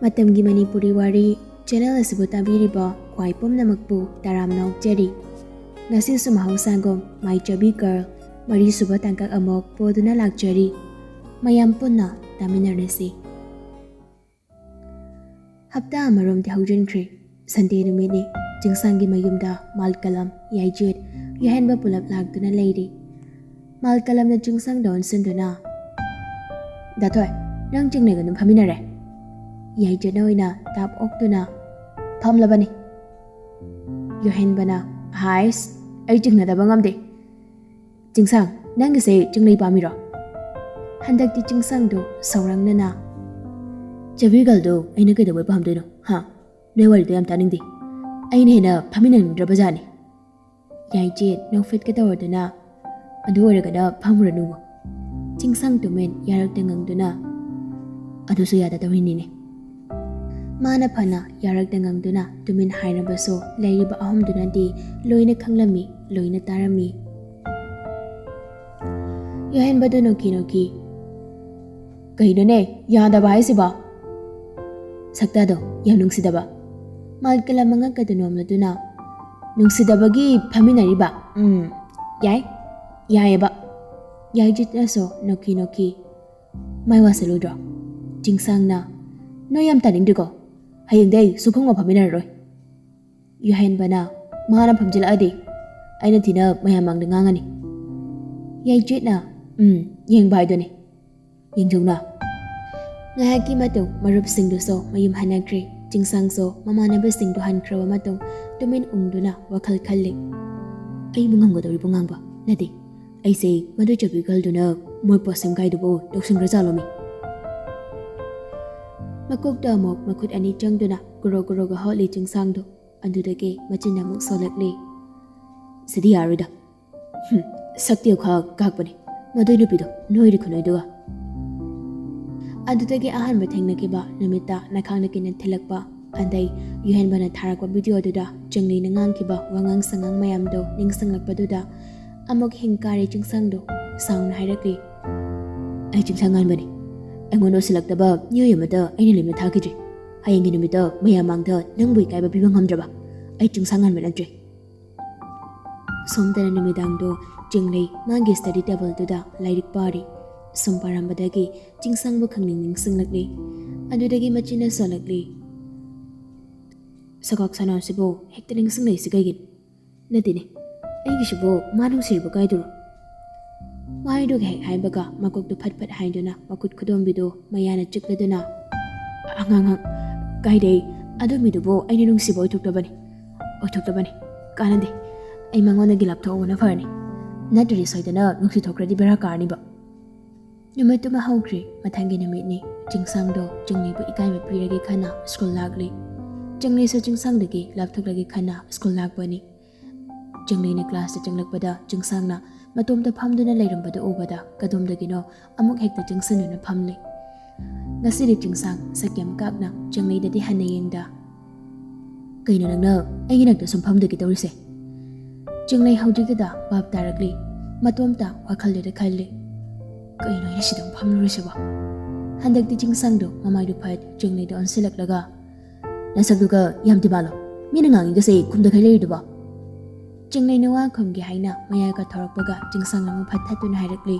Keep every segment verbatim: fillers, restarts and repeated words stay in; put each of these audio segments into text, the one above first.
ꯃꯇꯝꯒꯤ ꯃꯅꯤꯄꯨꯔꯤ ꯋꯥꯔꯤ ꯆꯦꯅꯦꯜ ꯑꯁꯤꯕꯨ ꯇꯥꯕꯤꯔꯤꯕ ꯈ꯭ꯋꯥꯏ ꯄꯨꯝꯅꯃꯛꯄꯨ ꯇꯔꯥꯝꯅ ꯑꯣꯛꯆꯔꯤ꯫ ꯉꯁꯤꯁꯨ ꯃꯍꯧꯁꯥꯒꯨꯝ ꯃꯥꯏꯆꯕꯤ ꯒꯔꯜ ꯃꯔꯤꯁꯨꯕ ꯇꯥꯡꯀꯛ ꯑꯃꯨꯛ ꯄꯨꯗꯨꯅ ꯂꯥꯛꯆꯔꯤ꯫ ꯃꯌꯥꯝ ꯄꯨꯟꯅ ꯇꯥꯃꯤꯟꯅꯔꯁꯤ꯫ ꯍꯞꯇꯥ ꯑꯃꯔꯣꯝꯗꯤ ꯍꯧꯖꯤꯟꯈ꯭ꯔꯦ꯫ ꯁꯟꯗꯦ ꯅꯨꯃꯤꯠꯅꯤ꯫ ꯆꯤꯡꯁꯥꯡꯒꯤ ꯃꯌꯨꯝꯗ ꯃꯥꯜꯀꯂꯝ, ꯌꯥꯏꯖꯦꯠ, ꯌꯥꯍꯦꯟꯕ ꯄꯨꯂꯞ ꯂꯥꯛꯇꯨꯅ ꯂꯩꯔꯤ꯫ ꯃꯥꯜꯀꯂꯝꯅ ꯆꯤꯡꯁꯥꯡꯗ ꯑꯣꯟꯁꯤꯟꯗꯨꯅ, "ꯗꯥꯊꯣꯏ, ꯅꯪ ꯆꯤꯡꯂꯦꯟ ꯑꯗꯨꯝ ꯐꯝꯃꯤꯟꯅꯔꯦ?" ꯌꯥꯏꯖꯦꯠꯅ ꯑꯣꯏꯅ ꯇꯥꯞ ꯑꯣꯛꯇꯨꯅ, "ꯐꯝꯂꯕꯅꯤ꯫" ꯌꯥꯍꯦꯟꯕꯅ, "ꯍꯥꯏꯁ, ꯑꯩ ꯆꯤꯡꯅꯗꯕ ꯉꯝꯗꯦ꯫ ꯆꯤꯡꯁꯥꯡ, ꯅꯪꯒꯤꯁꯦ ꯆꯤꯡꯂꯩ ꯄꯥꯝꯃꯤꯔꯣ?" ꯍꯟꯗꯛꯇꯤ ꯆꯤꯡꯁꯥꯡꯗꯣ ꯁꯥꯎꯔꯪꯅꯅ, "ꯆꯕꯤꯒꯜꯗꯣ ꯑꯩꯅ ꯀꯩꯗꯧꯕꯩ ꯄꯥꯝꯗꯣꯏꯅꯣ? ꯍꯥ? ꯅꯣꯏ ꯋꯥꯔꯤꯗꯣ ꯌꯥꯝ ꯇꯥꯅꯤꯡꯗꯦ꯫ ꯑꯩꯅ ꯍꯦꯟꯅ ꯐꯝꯃꯤꯟꯅꯅꯤꯡꯗ꯭ꯔꯕ ꯖꯥꯠꯅꯤ꯫" ꯌꯥꯏꯆꯦ ꯅꯣꯛꯐꯦꯠꯀ ꯇꯧꯔꯗꯨꯅ, "ꯑꯗꯨ ꯑꯣꯏꯔꯒꯅ ꯐꯝꯃꯨꯔꯅꯨ꯫" ꯆꯤꯡꯁꯥꯡ ꯇꯨꯃꯤꯟ ꯌꯥꯔꯛꯇ ꯉꯪꯗꯨꯅ, "ꯑꯗꯨꯁꯨ ꯌꯥꯗ ꯇꯧꯔꯤꯅꯤꯅꯦ꯫" ꯃꯥꯅ ꯐꯅ ꯌꯥꯔꯛꯇ ꯉꯪꯗꯨꯅ ꯇꯨꯃꯤꯟ ꯍꯥꯏꯔꯕꯁꯨ, ꯂꯩꯔꯤꯕ ꯑꯍꯨꯝꯗꯨꯅꯗꯤ ꯂꯣꯏꯅ ꯈꯪꯂꯝꯃꯤ, ꯂꯣꯏꯅ ꯇꯥꯔꯝꯃꯤ꯫ ꯌꯥꯍꯦꯟꯕꯗꯨ ꯅꯣꯛꯈꯤ ꯅꯣꯛꯈꯤ, "ꯀꯩꯅꯣꯅꯦ, ꯌꯥꯗꯕ ꯍꯥꯏꯁꯤꯕꯣ? ꯁꯛꯇꯥꯗꯣ ꯌꯥꯝ ꯅꯨꯡꯁꯤꯗꯕ꯫" ꯃꯥꯜꯀꯂꯝ ꯃꯉꯛꯀꯗꯨ ꯅꯣꯝꯂꯗꯨꯅ, "ꯅꯨꯡꯁꯤꯗꯕꯒꯤ ꯐꯝꯃꯤꯟꯅꯔꯤꯕ? ꯎꯝ, ꯌꯥꯏ, ꯌꯥꯏꯌꯦꯕ꯫" ꯌꯥꯏꯖꯤꯠꯅꯁꯨ ꯅꯣꯛꯈꯤ ꯅꯣꯛꯈꯤ, "ꯃꯥꯏ ꯋꯥꯁꯤꯜꯂꯨꯗ꯭ꯔꯣ?" ꯆꯤꯡꯁꯥꯡꯅ, "ꯅꯣꯏ ꯌꯥꯝ ꯇꯥꯅꯤꯡꯗ꯭ꯔꯤꯀꯣ꯫ ꯍꯌꯦꯡꯗꯩ ꯁꯨꯐꯝꯒ ꯐꯝꯃꯤꯟꯅꯔꯔꯣꯏ꯫" ꯌꯥꯍꯦꯟꯕꯅ, "ꯃꯥꯅ ꯐꯝꯖꯤꯜꯂꯛꯑꯗꯤ ꯑꯩꯅ ꯊꯤꯅ ꯃꯌꯥꯝ ꯃꯥꯡꯗ ꯉꯥꯡꯉꯅꯤ꯫" ꯌꯥꯏꯆꯦꯠꯅ, "ꯎꯝ, ꯌꯦꯡꯕ ꯍꯥꯏꯗꯨꯅꯤ꯫ ꯌꯦꯡꯖꯧꯅ꯫" ꯉꯥꯏꯍꯥꯛꯀꯤ ꯃꯇꯨꯡ ꯃꯔꯨꯞꯁꯤꯡꯗꯨꯁꯨ ꯃꯌꯨꯝ ꯍꯟꯅꯈ꯭ꯔꯦ꯫ ꯆꯤꯡꯁꯥꯡꯁꯨ ꯃꯃꯥꯟꯅꯕꯁꯤꯡꯗꯨ ꯍꯟꯈ꯭ꯔꯕ ꯃꯇꯨꯡ ꯇꯨꯃꯤꯟ ꯎꯪꯗꯨꯅ ꯋꯥꯈꯜ ꯈꯜꯂꯤ꯫ "ꯑꯩꯕꯨ ꯉꯝꯒꯗꯧꯔꯤꯕ ꯉꯥꯡꯕ ꯅꯠꯇꯦ꯫ ꯑꯩꯁꯦ ꯃꯗꯨ ꯆꯕꯤꯒꯜꯗꯨꯅ ꯃꯣꯏ ꯄꯣꯠꯁꯦꯝ ꯀꯥꯏꯗꯨꯕꯨ ꯇꯧꯁꯤꯟꯈ꯭ꯔꯖꯥꯠꯂꯣꯃꯤ?" ꯃꯀꯣꯛꯇ ꯑꯃꯨꯛ ꯃꯈꯨꯠ ꯑꯅꯤ ꯆꯪꯗꯨꯅ ꯒꯨꯔꯣ ꯒꯨꯔꯣꯒ ꯍꯣꯠꯂꯤ ꯆꯤꯡꯁꯥꯡꯗꯣ꯫ ꯑꯗꯨꯗꯒꯤ ꯃꯆꯤꯟ ꯑꯃꯨꯛ ꯁꯣꯜꯂꯛꯂꯤ꯫ "ꯁꯤꯗꯤ ꯌꯥꯔꯣꯏꯗ꯫ ꯍꯨꯝ, ꯁꯛꯇꯤ ꯈꯥ ꯀꯥꯛꯄꯅꯦ꯫ ꯃꯗꯨꯏ ꯅꯨꯄꯤꯗꯣ ꯅꯣꯏꯔꯤ ꯈꯨꯅꯣꯏꯗꯨꯒ꯫" ꯑꯗꯨꯗꯒꯤ ꯑꯍꯥꯟꯕ ꯊꯦꯡꯅꯈꯤꯕ ꯅꯨꯃꯤꯠꯇ ꯅꯈꯥꯡꯅ ꯀꯤꯅ ꯊꯤꯜꯂꯛꯄ, ꯑꯗꯩ ꯌꯨꯍꯦꯟꯕꯅ ꯊꯥꯔꯛꯄ ꯚꯤꯗꯤꯑꯣꯗꯨꯗ ꯆꯤꯡꯂꯤꯅ ꯉꯥꯡꯈꯤꯕ ꯋꯥꯉꯥꯡ ꯁꯉꯥꯡ ꯃꯌꯥꯝꯗꯣ ꯅꯤꯡꯁꯤꯡꯂꯛꯄꯗꯨꯗ ꯑꯃꯨꯛ ꯍꯤꯡ ꯀꯥꯔꯦ ꯆꯤꯡꯁꯥꯡꯗꯣ꯫ ꯁꯥꯎꯅ ꯍꯥꯏꯔꯛꯂꯤ, "ꯑꯩ ꯆꯤꯡꯁꯥꯡ ꯉꯥꯟꯕꯅꯤ꯫ ꯑꯩꯉꯣꯟꯗ ꯎꯁꯤꯜꯂꯛꯇꯕ ꯃꯤꯑꯣꯏ ꯑꯃꯗ ꯑꯩꯅ ꯂꯦꯝꯅ ꯊꯥꯈꯤꯗ꯭ꯔꯤ꯫ ꯍꯌꯦꯡꯒꯤ ꯅꯨꯃꯤꯠꯇ ꯃꯌꯥꯝ ꯃꯥꯡꯗ ꯅꯪꯕꯨ ꯏꯀꯥꯏꯕ ꯄꯤꯕ ꯉꯝꯗ꯭ꯔꯕ? ꯑꯩ ꯆꯤꯡꯁꯥꯡ ꯉꯟꯕ ꯅꯠꯇ꯭ꯔꯦ꯫ ꯁꯣꯝꯗꯅ ꯅꯨꯃꯤꯗꯥꯡꯗꯣ ꯆꯤꯡꯂꯩ ꯃꯥꯒꯤ study table ꯗꯨꯗ ꯂꯥꯏꯔꯤꯛ ꯄꯥꯔꯤ꯫ ꯁꯨꯝ ꯄꯥꯔꯝꯕꯗꯒꯤ ꯆꯤꯡꯁꯥꯡꯕꯨ ꯈꯪꯅꯤꯡ ꯅꯤꯡꯁꯤꯡꯂꯛꯂꯤ꯫ ꯑꯗꯨꯗꯒꯤ ꯃꯆꯤꯟꯅ ꯁꯣꯜꯂꯛꯂꯤ꯫ ꯁꯒꯥꯛ ꯁꯅꯥꯁꯤꯕꯨ ꯍꯦꯛꯇ ꯅꯤꯡꯁꯤꯡꯂꯛꯏꯁꯤ ꯀꯩꯒꯤꯅꯣ? ꯅꯠꯇꯦꯅꯦ, ꯑꯩꯒꯤꯁꯤꯕꯨ ꯃꯥ ꯅꯨꯡꯁꯤꯔꯤꯕ ꯀꯥꯏꯗꯨꯔꯣ? ꯋꯥꯍꯩꯗꯨꯒ ꯍꯦꯛ ꯍꯥꯏꯕꯒ ꯃꯀꯣꯛꯇꯨ ꯐꯠ ꯐꯠ ꯍꯥꯏꯗꯨꯅ ꯃꯈꯨꯠ ꯈꯨꯗꯣꯝꯕꯤꯗꯨ ꯃꯌꯥꯅ ꯆꯤꯛꯂꯗꯨꯅ, "ꯑꯉꯥꯡ, ꯑꯉꯥꯡ, ꯀꯥꯏꯗꯩ? ꯑꯗꯨ ꯃꯤꯗꯨꯕꯨ ꯑꯩꯅ ꯅꯨꯡꯁꯤꯕ ꯑꯣꯏꯊꯣꯛꯇꯕꯅꯤ, ꯑꯣꯏꯊꯣꯛꯇꯕꯅꯤ꯫ ꯀꯥꯟꯅꯗꯦ, ꯑꯩ ꯃꯉꯣꯟꯗꯒꯤ ꯂꯥꯞꯊꯣꯛꯍꯧꯕꯅ ꯐꯔꯅꯤ꯫ ꯅꯠꯇ꯭ꯔꯗꯤ ꯁꯣꯏꯗꯅ ꯅꯨꯡꯁꯤ ꯊꯣꯛꯈ꯭ꯔꯗꯤ ꯕꯦꯔꯥ ꯀꯥꯔꯅꯤꯕ"꯫ ꯅꯨꯃꯤꯠꯇꯨꯃ ꯍꯧꯈ꯭ꯔꯦ꯫ ꯃꯊꯪꯒꯤ ꯅꯨꯃꯤꯠꯅꯤ꯫ ꯆꯤꯡꯁꯥꯡꯗꯣ ꯆꯤꯡꯂꯩꯕꯨ ꯏꯀꯥꯏꯕ ꯄꯤꯔꯒꯦ ꯈꯟꯅ ꯁ꯭ꯀꯨꯜ ꯂꯥꯛꯂꯤ꯫ ꯆꯤꯡꯂꯩꯁꯨ ꯆꯤꯡꯁꯥꯡꯗꯒꯤ ꯂꯥꯞꯊꯣꯛꯂꯒꯦ ꯈꯟꯅ ꯁ꯭ꯀꯨꯜ ꯂꯥꯛꯄꯅꯤ꯫ ꯆꯤꯡꯂꯩꯅ ꯀ꯭ꯂꯥꯁꯇ ꯆꯪꯂꯛꯄꯗ ꯆꯤꯡꯁꯥꯡꯅ ꯃꯇꯣꯝꯇ ꯐꯝꯗꯨꯅ ꯂꯩꯔꯝꯕꯗꯨ ꯎꯕꯗ ꯀꯗꯣꯝꯗꯒꯤꯅꯣ ꯑꯃꯨꯛ ꯍꯦꯛꯇ ꯆꯪꯁꯤꯟꯗꯨꯅ ꯐꯝꯂꯦ꯫ ꯉꯁꯤꯗꯤ ꯆꯤꯡꯁꯥꯡ ꯁꯛ ꯌꯥꯝ ꯀꯥꯛꯅ ꯆꯤꯡꯂꯩꯗꯗꯤ ꯍꯟꯅ ꯌꯦꯡꯗ, "ꯀꯩꯅꯣ ꯅꯪꯅ ꯑꯩꯒꯤ ꯅꯥꯛꯇ ꯁꯨꯝ ꯐꯝꯗꯒꯦ ꯇꯧꯔꯤꯁꯦ?" ꯆꯤꯡꯂꯩ ꯍꯧꯖꯤꯛꯇꯗ ꯚꯥꯞ ꯇꯥꯔꯛꯂꯤ꯫ ꯃꯇꯣꯝꯇ ꯋꯥꯈꯜꯗꯨꯗ ꯈꯜꯂꯤ, "ꯀꯩꯅꯣ ꯑꯩꯅ ꯁꯤꯗ ꯑꯃꯨꯛ ꯐꯝꯂꯨꯔꯤꯁꯤꯕꯣ?" ꯍꯟꯗꯛꯇꯤ ꯆꯤꯡꯁꯥꯡꯗꯣ ꯃꯃꯥꯏꯗꯨ ꯐꯠ ꯆꯤꯡꯂꯩꯗ ꯑꯣꯟꯁꯤꯜꯂꯛꯂꯒ, "ꯅꯁꯛꯇꯨꯒ ꯌꯥꯝ ꯗꯤꯃꯥꯂꯣ, ꯃꯤꯅ ꯉꯥꯡꯉꯤꯒꯁꯦ ꯈꯨꯝꯗꯈꯩ ꯂꯩꯔꯤꯗꯨꯕꯣ?" ꯆꯤꯡꯂꯩꯅ ꯋꯥ ꯈꯨꯝꯒꯦ ꯍꯥꯏꯅ ꯃꯌꯥ ꯀꯥꯊꯣꯔꯛꯄꯒ ꯆꯤꯡꯁꯥꯡꯅ ꯑꯃꯨꯛ ꯐꯠ ꯊꯠꯇꯨꯅ ꯍꯥꯏꯔꯛꯂꯤ,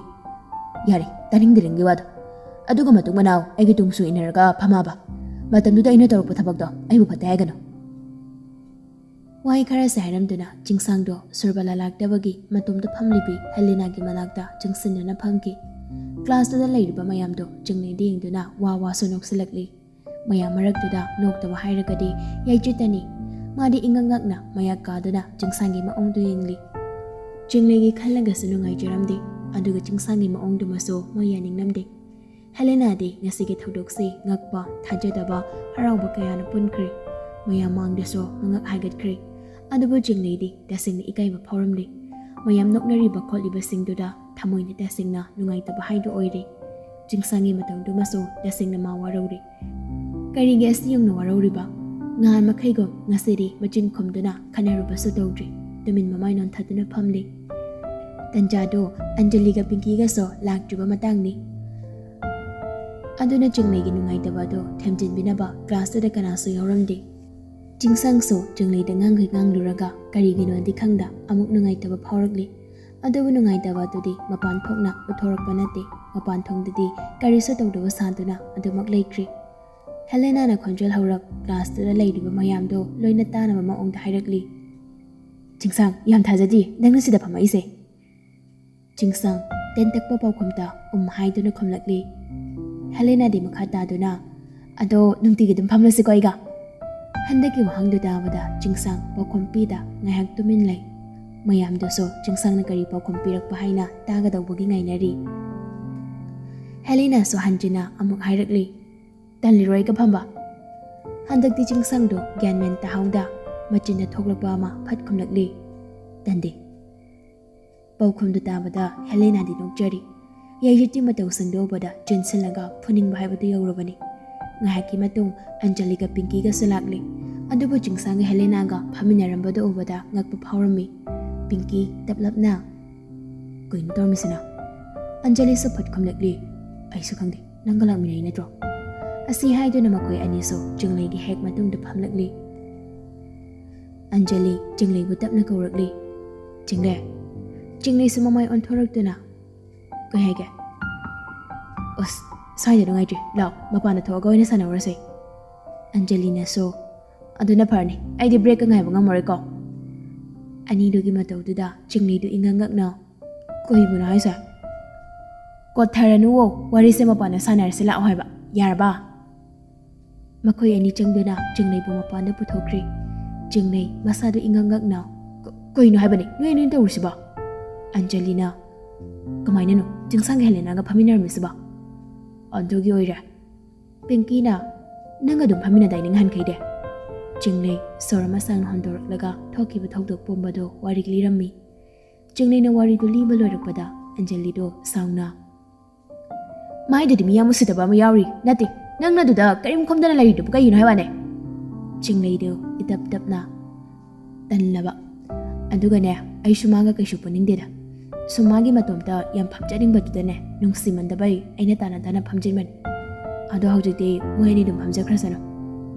"ꯌꯥꯔꯦ, ꯇꯥꯅꯤꯡꯗꯦ ꯅꯪꯒꯤ ꯋꯥꯗꯣ꯫ ꯑꯗꯨꯒ ꯃꯇꯨꯡ ꯃꯅꯥꯎ ꯑꯩꯒꯤ ꯇꯨꯡꯁꯨ ꯏꯟꯅꯔꯒ ꯐꯝꯃꯕ꯫ ꯃꯇꯝꯗꯨꯗ ꯑꯩꯅ ꯇꯧꯔꯛꯄ ꯊꯕꯛꯇꯣ ꯑꯩꯕꯨ ꯐꯠꯇꯦ ꯍꯥꯏꯒꯅꯨ"꯫ ꯋꯥꯍꯩ ꯈꯔꯁꯦ ꯍꯥꯏꯔꯝꯗꯨꯅ ꯆꯤꯡꯁꯥꯡꯗꯣ ꯁꯨꯔꯕꯂꯥ ꯂꯥꯛꯇꯕꯒꯤ ꯃꯇꯣꯝꯇ ꯐꯝꯂꯤꯕꯤ ꯍꯦꯂꯦꯅꯥꯒꯤ ꯃꯅꯥꯛꯇ ꯆꯪꯁꯤꯟꯗꯨꯅ ꯐꯝꯈꯤ꯫ ꯀ꯭ꯂꯥꯁꯇꯨꯗ ꯂꯩꯔꯤꯕ ꯃꯌꯥꯝꯗꯣ ꯆꯤꯡꯂꯩꯗ ꯌꯦꯡꯗꯨꯅ ꯋꯥ ꯋꯥꯁꯨ ꯅꯣꯛꯁꯤꯜꯂꯛꯂꯤ꯫ ꯃꯌꯥꯝ ꯃꯔꯛꯇꯨꯗ ꯅꯣꯛꯇꯕ ꯍꯥꯏꯔꯒꯗꯤ ꯌꯥꯏꯆꯤꯠꯇꯅꯤ꯫ ꯃꯥꯗꯤ ꯏꯉꯛ ꯉꯛꯅ ꯃꯌꯥ ꯀꯥꯗꯨꯅ ꯆꯤꯡꯁꯥꯡꯒꯤ ꯃꯑꯣꯡꯗꯨ ꯌꯦꯡꯂꯤ꯫ ꯆꯤꯡꯂꯩꯒꯤ ꯈꯜꯂꯒꯁꯨ ꯅꯨꯡꯉꯥꯏꯖꯔꯝꯗꯦ, ꯑꯗꯨꯒ ꯆꯤꯡꯁꯥꯡꯒꯤ ꯃꯑꯣꯡꯗꯨꯃꯁꯨ ꯃꯣꯏ ꯌꯥꯅꯤꯡꯂꯝꯗꯦ꯫ ꯍꯦꯂꯦꯅꯥꯗꯤ ꯉꯁꯤꯒꯤ ꯊꯧꯗꯣꯛꯁꯤ ꯉꯛꯄ, ꯊꯥꯖꯗꯕ, ꯍꯔꯥꯎꯕ ꯀꯌꯥꯅ ꯄꯨꯟꯈ꯭ꯔꯦ꯫ ꯃꯌꯥꯝ ꯃꯥꯡꯗꯁꯨ ꯃꯉꯛ ꯍꯥꯏꯒꯠꯈ꯭ꯔꯦ꯫ ꯑꯗꯨꯕꯨ ꯆꯤꯡꯂꯩꯗꯤ ꯇꯁꯦꯡꯅ ꯏꯀꯥꯏꯕ ꯐꯥꯎꯔꯝꯂꯦ꯫ ꯃꯌꯥꯝ ꯅꯣꯛꯅꯔꯤꯕ ꯈꯣꯠꯂꯤꯕꯁꯤꯡꯗꯨꯗ ꯊꯃꯣꯏꯅ ꯇꯁꯦꯡꯅ ꯅꯨꯡꯉꯥꯏꯇꯕ ꯍꯥꯏꯗꯨ ꯑꯣꯏꯔꯦ꯫ ꯆꯤꯡꯁꯥꯡꯒꯤ ꯃꯇꯧꯗꯨꯃꯁꯨ ꯇꯁꯦꯡꯅ ꯃꯥ ꯋꯥꯔꯧꯔꯦ꯫ ꯀꯔꯤꯒꯤ ꯑꯁꯤ ꯌꯧꯅ ꯋꯥꯔꯧꯔꯤꯕ? ꯅꯍꯥꯟ ꯃꯈꯩꯒꯨꯝ ꯉꯁꯤꯗꯤ ꯃꯆꯤꯟ ꯈꯨꯝꯗꯨꯅ ꯈꯟꯅꯔꯨꯕꯁꯨ ꯇꯧꯗ꯭ꯔꯤ꯫ ꯇꯨꯃꯤꯟ ꯃꯃꯥꯏ ꯅꯣꯟꯊꯗꯨꯅ ꯐꯝꯂꯤ꯫ ꯇꯟꯖꯥꯗꯣ ꯑꯟꯖꯂꯤꯒ ꯄꯤꯡꯀꯤꯒꯁꯨ ꯂꯥꯛꯇ꯭ꯔꯤꯕ ꯃꯇꯥꯡꯅꯤ꯫ ꯑꯗꯨꯅ ꯆꯤꯡꯂꯩꯒꯤ ꯅꯨꯡꯉꯥꯏꯇꯕ ꯑꯗꯨ ꯊꯦꯝꯖꯤꯟꯕꯤꯅꯕ ꯀ꯭ꯂꯥꯁꯇꯨꯗ ꯀꯅꯥꯁꯨ ꯌꯥꯎꯔꯝꯗꯦ꯫ ꯆꯤꯡꯁꯥꯡꯁꯨ ꯆꯤꯡꯂꯩꯗ ꯉꯥꯡꯈꯩ ꯉꯥꯡꯂꯨꯔꯒ ꯀꯔꯤꯒꯤꯅꯣꯗꯤ ꯈꯪꯗ ꯑꯃꯨꯛ ꯅꯨꯡꯉꯥꯏꯇꯕ ꯐꯥꯎꯔꯛꯂꯤ꯫ ꯑꯗꯨꯕꯨ ꯅꯨꯡꯉꯥꯏꯇꯕ ꯑꯗꯨꯗꯤ ꯃꯄꯥꯟ ꯊꯣꯛꯅ ꯎꯠꯊꯣꯔꯛꯄ ꯅꯠꯇꯦ꯫ ꯃꯄꯥꯟ ꯊꯣꯡꯗꯗꯤ ꯀꯔꯤꯁꯨ ꯇꯧꯗꯕ ꯁꯥꯗꯨꯅ ꯑꯗꯨꯃꯛ ꯂꯩꯈ꯭ꯔꯤ꯫ ꯍꯦꯂꯦꯅꯥꯅ ꯈꯣꯟꯖꯦꯜ ꯍꯧꯔꯞ ꯀ꯭ꯂꯥꯁꯇꯨꯗ ꯂꯩꯔꯤꯕ ꯃꯌꯥꯝꯗꯣ ꯂꯣꯏꯅ ꯇꯥꯅꯕ ꯃꯑꯣꯡꯗ ꯍꯥꯏꯔꯛꯂꯤ꯫ "ꯆꯤꯡꯁꯥꯡ, ꯌꯥꯝ ꯊꯥꯖꯗꯦ ꯅꯪꯅ ꯁꯤꯗ ꯐꯝꯃꯛꯏꯁꯦ꯫" ꯆꯤꯡꯁꯥꯡ ꯇꯦꯟꯇꯛꯄ ꯄꯥꯎꯈꯨꯝꯇ ꯎꯝ ꯍꯥꯏꯗꯨꯅ ꯈꯨꯝꯂꯛꯂꯤ꯫ ꯍꯦꯂꯦꯅꯥꯗꯤ ꯃꯈꯥ ꯇꯥꯗꯨꯅ, "ꯑꯗꯣ ꯅꯨꯡꯇꯤꯒꯤ ꯑꯗꯨꯝ ꯐꯝꯂꯁꯤꯀꯣ ꯑꯩꯒ?" ꯍꯟꯗꯛꯀꯤ ꯋꯥꯍꯪꯗꯨ ꯇꯥꯕꯗ ꯆꯤꯡꯁꯥꯡ ꯄꯥꯎꯈꯨꯝ ꯄꯤꯗ ꯉꯥꯏꯍꯥꯛ ꯇꯨꯃꯤꯟ ꯂꯩ꯫ ꯃꯌꯥꯝꯗꯨꯁꯨ ꯆꯤꯡꯁꯥꯡꯅ ꯀꯔꯤ ꯄꯥꯎꯈꯨꯝ ꯄꯤꯔꯛꯄ ꯍꯥꯏꯅ ꯇꯥꯒꯗꯧꯕꯒꯤ ꯉꯥꯏꯅꯔꯤ꯫ ꯍꯦꯂꯦꯅꯥꯁꯨ ꯍꯟꯖꯤꯟꯅ ꯑꯃꯨꯛ ꯍꯥꯏꯔꯛꯂꯤ, "ꯇꯜꯂꯤꯔꯣ ꯑꯩꯒ ꯐꯝꯕ?" ꯍꯟꯗꯛꯇꯤ ꯆꯤꯡꯁꯥꯡꯗꯣ ꯒ꯭ꯌꯥꯟ ꯃꯦꯟ ꯇꯥꯍꯧꯗ ꯃꯆꯤꯟꯗ ꯊꯣꯛꯂꯛꯄ ꯑꯃ ꯐꯠ ꯈꯨꯝꯂꯛꯂꯤ, "ꯇꯟꯗꯦ꯫" ꯄꯥꯎꯈꯨꯝꯗꯨ ꯇꯥꯕꯗ ꯍꯦꯂꯦꯅꯥꯗꯤ ꯅꯣꯛꯆꯔꯤ꯫ ꯌꯥꯏꯌꯦꯠꯀꯤ ꯃꯇꯧꯁꯤꯡꯗꯨ ꯎꯕꯗ ꯆꯦꯟꯁꯤꯜꯂꯒ ꯐꯨꯅꯤꯡꯕ ꯍꯥꯏꯕꯗꯨ ꯌꯧꯔꯕꯅꯤ꯫ ꯉꯥꯏꯍꯥꯛꯀꯤ ꯃꯇꯨꯡ ꯑꯟꯖꯂꯤꯒ ꯄꯤꯡꯀꯤꯒꯁꯨ ꯂꯥꯛꯂꯤ꯫ ꯑꯗꯨꯕꯨ ꯆꯤꯡꯁꯥꯡꯒ ꯍꯦꯂꯦꯅꯥꯒ ꯐꯝꯃꯤꯟꯅꯔꯝꯕꯗꯨ ꯎꯕꯗ ꯉꯛꯄ ꯐꯥꯎꯔꯝꯃꯤ꯫ ꯄꯤꯡꯀꯤ ꯇꯞꯂꯞꯅ, "ꯀꯩꯅꯣ ꯇꯧꯔꯝꯃꯤꯁꯤꯅ?" ꯑꯟꯖꯂꯤꯁꯨ ꯐꯠ ꯈꯨꯝꯂꯛꯂꯤ, "ꯑꯩꯁꯨ ꯈꯪꯗꯦ, ꯅꯪꯒ ꯂꯥꯛꯃꯤꯟꯅꯩ ꯅꯠꯇ꯭ꯔꯣ?" ꯑꯁꯤ ꯍꯥꯏꯗꯨꯅ ꯃꯈꯣꯏ ꯑꯅꯤꯁꯨ ꯆꯤꯡꯂꯩꯒꯤ ꯍꯦꯛ ꯃꯇꯨꯡꯗ ꯐꯝꯂꯛꯂꯤ꯫ ꯑꯟꯖꯂꯤ ꯆꯤꯡꯂꯩꯕꯨ ꯇꯞꯅ ꯀꯧꯔꯛꯂꯤ, "ꯆꯤꯡꯂꯩ꯫" ꯆꯤꯡꯂꯩꯁꯨ ꯃꯃꯥꯏ ꯑꯣꯟꯊꯣꯔꯛꯇꯨꯅ, "ꯀꯩ ꯍꯥꯏꯒꯦ?" "ꯑꯁ, ꯁ꯭ꯋꯥꯏꯗ ꯅꯨꯡꯉꯥꯏꯇ꯭ꯔꯤ, ꯂꯥꯛꯑꯣ ꯃꯄꯥꯟꯗ ꯊꯣꯛꯑꯒ ꯑꯣꯏꯅ ꯁꯥꯟꯅꯧꯔꯁꯦ꯫" ꯑꯟꯖꯂꯤꯅꯁꯨ, "ꯑꯗꯨꯅ ꯐꯔꯅꯤ, ꯑꯩꯗꯤ ꯕ꯭ꯔꯦꯛꯀ ꯉꯥꯏꯕ ꯉꯝꯃꯔꯣꯏꯀꯣ꯫" ꯑꯅꯤꯗꯨꯒꯤ ꯃꯇꯧꯗꯨꯗ ꯆꯤꯡꯂꯩꯗꯨ ꯏꯉꯛ ꯉꯛꯅ, "ꯀꯩꯕꯨꯅꯣ ꯍꯥꯏꯁꯦ?" "ꯀꯣꯠꯊꯔꯅꯨꯋꯣ, ꯋꯥꯔꯤꯁꯦ ꯃꯄꯥꯟꯗ ꯁꯥꯟꯅꯔꯁꯤ ꯂꯥꯛꯑꯣ ꯍꯥꯏꯕ, ꯌꯥꯔꯕ?" ꯃꯈꯣꯏ ꯑꯅꯤ ꯆꯪꯗꯨꯅ ꯆꯤꯡꯂꯩꯕꯨ ꯃꯄꯥꯟꯗ ꯄꯨꯊꯣꯛꯈ꯭ꯔꯦ꯫ ꯆꯤꯡꯂꯩ ꯃꯁꯥꯗꯨ ꯏꯉꯛ ꯉꯛꯅ, "ꯀ-, ꯀꯩꯅꯣ ꯍꯥꯏꯕꯅꯤ ꯅꯣꯏ ꯑꯅꯤꯅ ꯇꯧꯔꯤꯁꯤꯕꯣ?" ꯑꯟꯖꯂꯤꯅ, "ꯀꯃꯥꯏꯅꯅꯣ ꯆꯤꯡꯁꯥꯡꯒ ꯍꯦꯂꯦꯅꯥꯒ ꯐꯝꯃꯤꯟꯅꯔꯝꯃꯤꯁꯤꯕꯣ?" "ꯑꯗꯨꯒꯤ ꯑꯣꯏꯔꯦ꯫" ꯄꯤꯡꯀꯤꯅ, "ꯅꯪ ꯑꯗꯨꯝ ꯐꯝꯃꯤꯟꯅꯗꯥꯏꯅꯦ ꯉꯍꯥꯟꯈꯩꯗꯤ?" ꯆꯤꯡꯂꯩ ꯁꯣꯔ ꯑꯃ ꯁꯥꯡꯅ ꯍꯣꯟꯗꯣꯔꯛꯂꯒ ꯊꯣꯛꯈꯤꯕ ꯊꯧꯗꯣꯛ ꯄꯨꯝꯕꯗꯣ ꯋꯥꯔꯤ ꯂꯤꯔꯝꯃꯤ꯫ ꯆꯤꯡꯂꯩꯅ ꯋꯥꯔꯤꯗꯨ ꯂꯤꯕ ꯂꯣꯏꯔꯛꯄꯗ ꯑꯟꯖꯂꯤꯗꯣ ꯁꯥꯎꯅ, "ꯃꯥꯏꯗꯨꯗꯤ ꯃꯤ ꯌꯥꯝ ꯎꯁꯤꯠꯇꯕ ꯑꯃ ꯌꯥꯎꯔꯤ꯫ ꯅꯠꯇꯦ, ꯅꯪꯅ ꯑꯗꯨꯗ ꯀꯔꯤꯝ ꯈꯨꯝꯗꯅ ꯂꯩꯔꯤꯗꯨꯕꯨ ꯀꯩꯒꯤꯅꯣ ꯍꯥꯏꯕꯅꯦ?" ꯆꯤꯡꯂꯩꯗꯨ ꯏꯇꯞ ꯇꯞꯅ, "ꯇꯜꯂꯕ꯫ ꯑꯗꯨꯒꯅꯦ, ꯑꯩꯁꯨ ꯃꯥꯒ ꯀꯩꯁꯨ ꯄꯨꯅꯤꯡꯗꯦꯗ꯫ ꯁꯨꯝ ꯃꯥꯒꯤ ꯃꯇꯣꯝꯇ ꯌꯥꯝ ꯐꯝꯖꯅꯤꯡꯕꯗꯨꯗꯅꯦ, ꯅꯨꯡꯁꯤꯃꯟꯗꯕꯩ ꯑꯩꯅ ꯇꯥꯅ ꯇꯥꯅ ꯐꯝꯖꯤꯟꯕꯅꯤ꯫" ꯑꯗꯣ ꯍꯧꯖꯤꯛꯇꯤ ꯃꯣꯏ ꯑꯅꯤ ꯑꯗꯨꯝ ꯐꯝꯖꯈ꯭ꯔꯁꯅꯨ꯫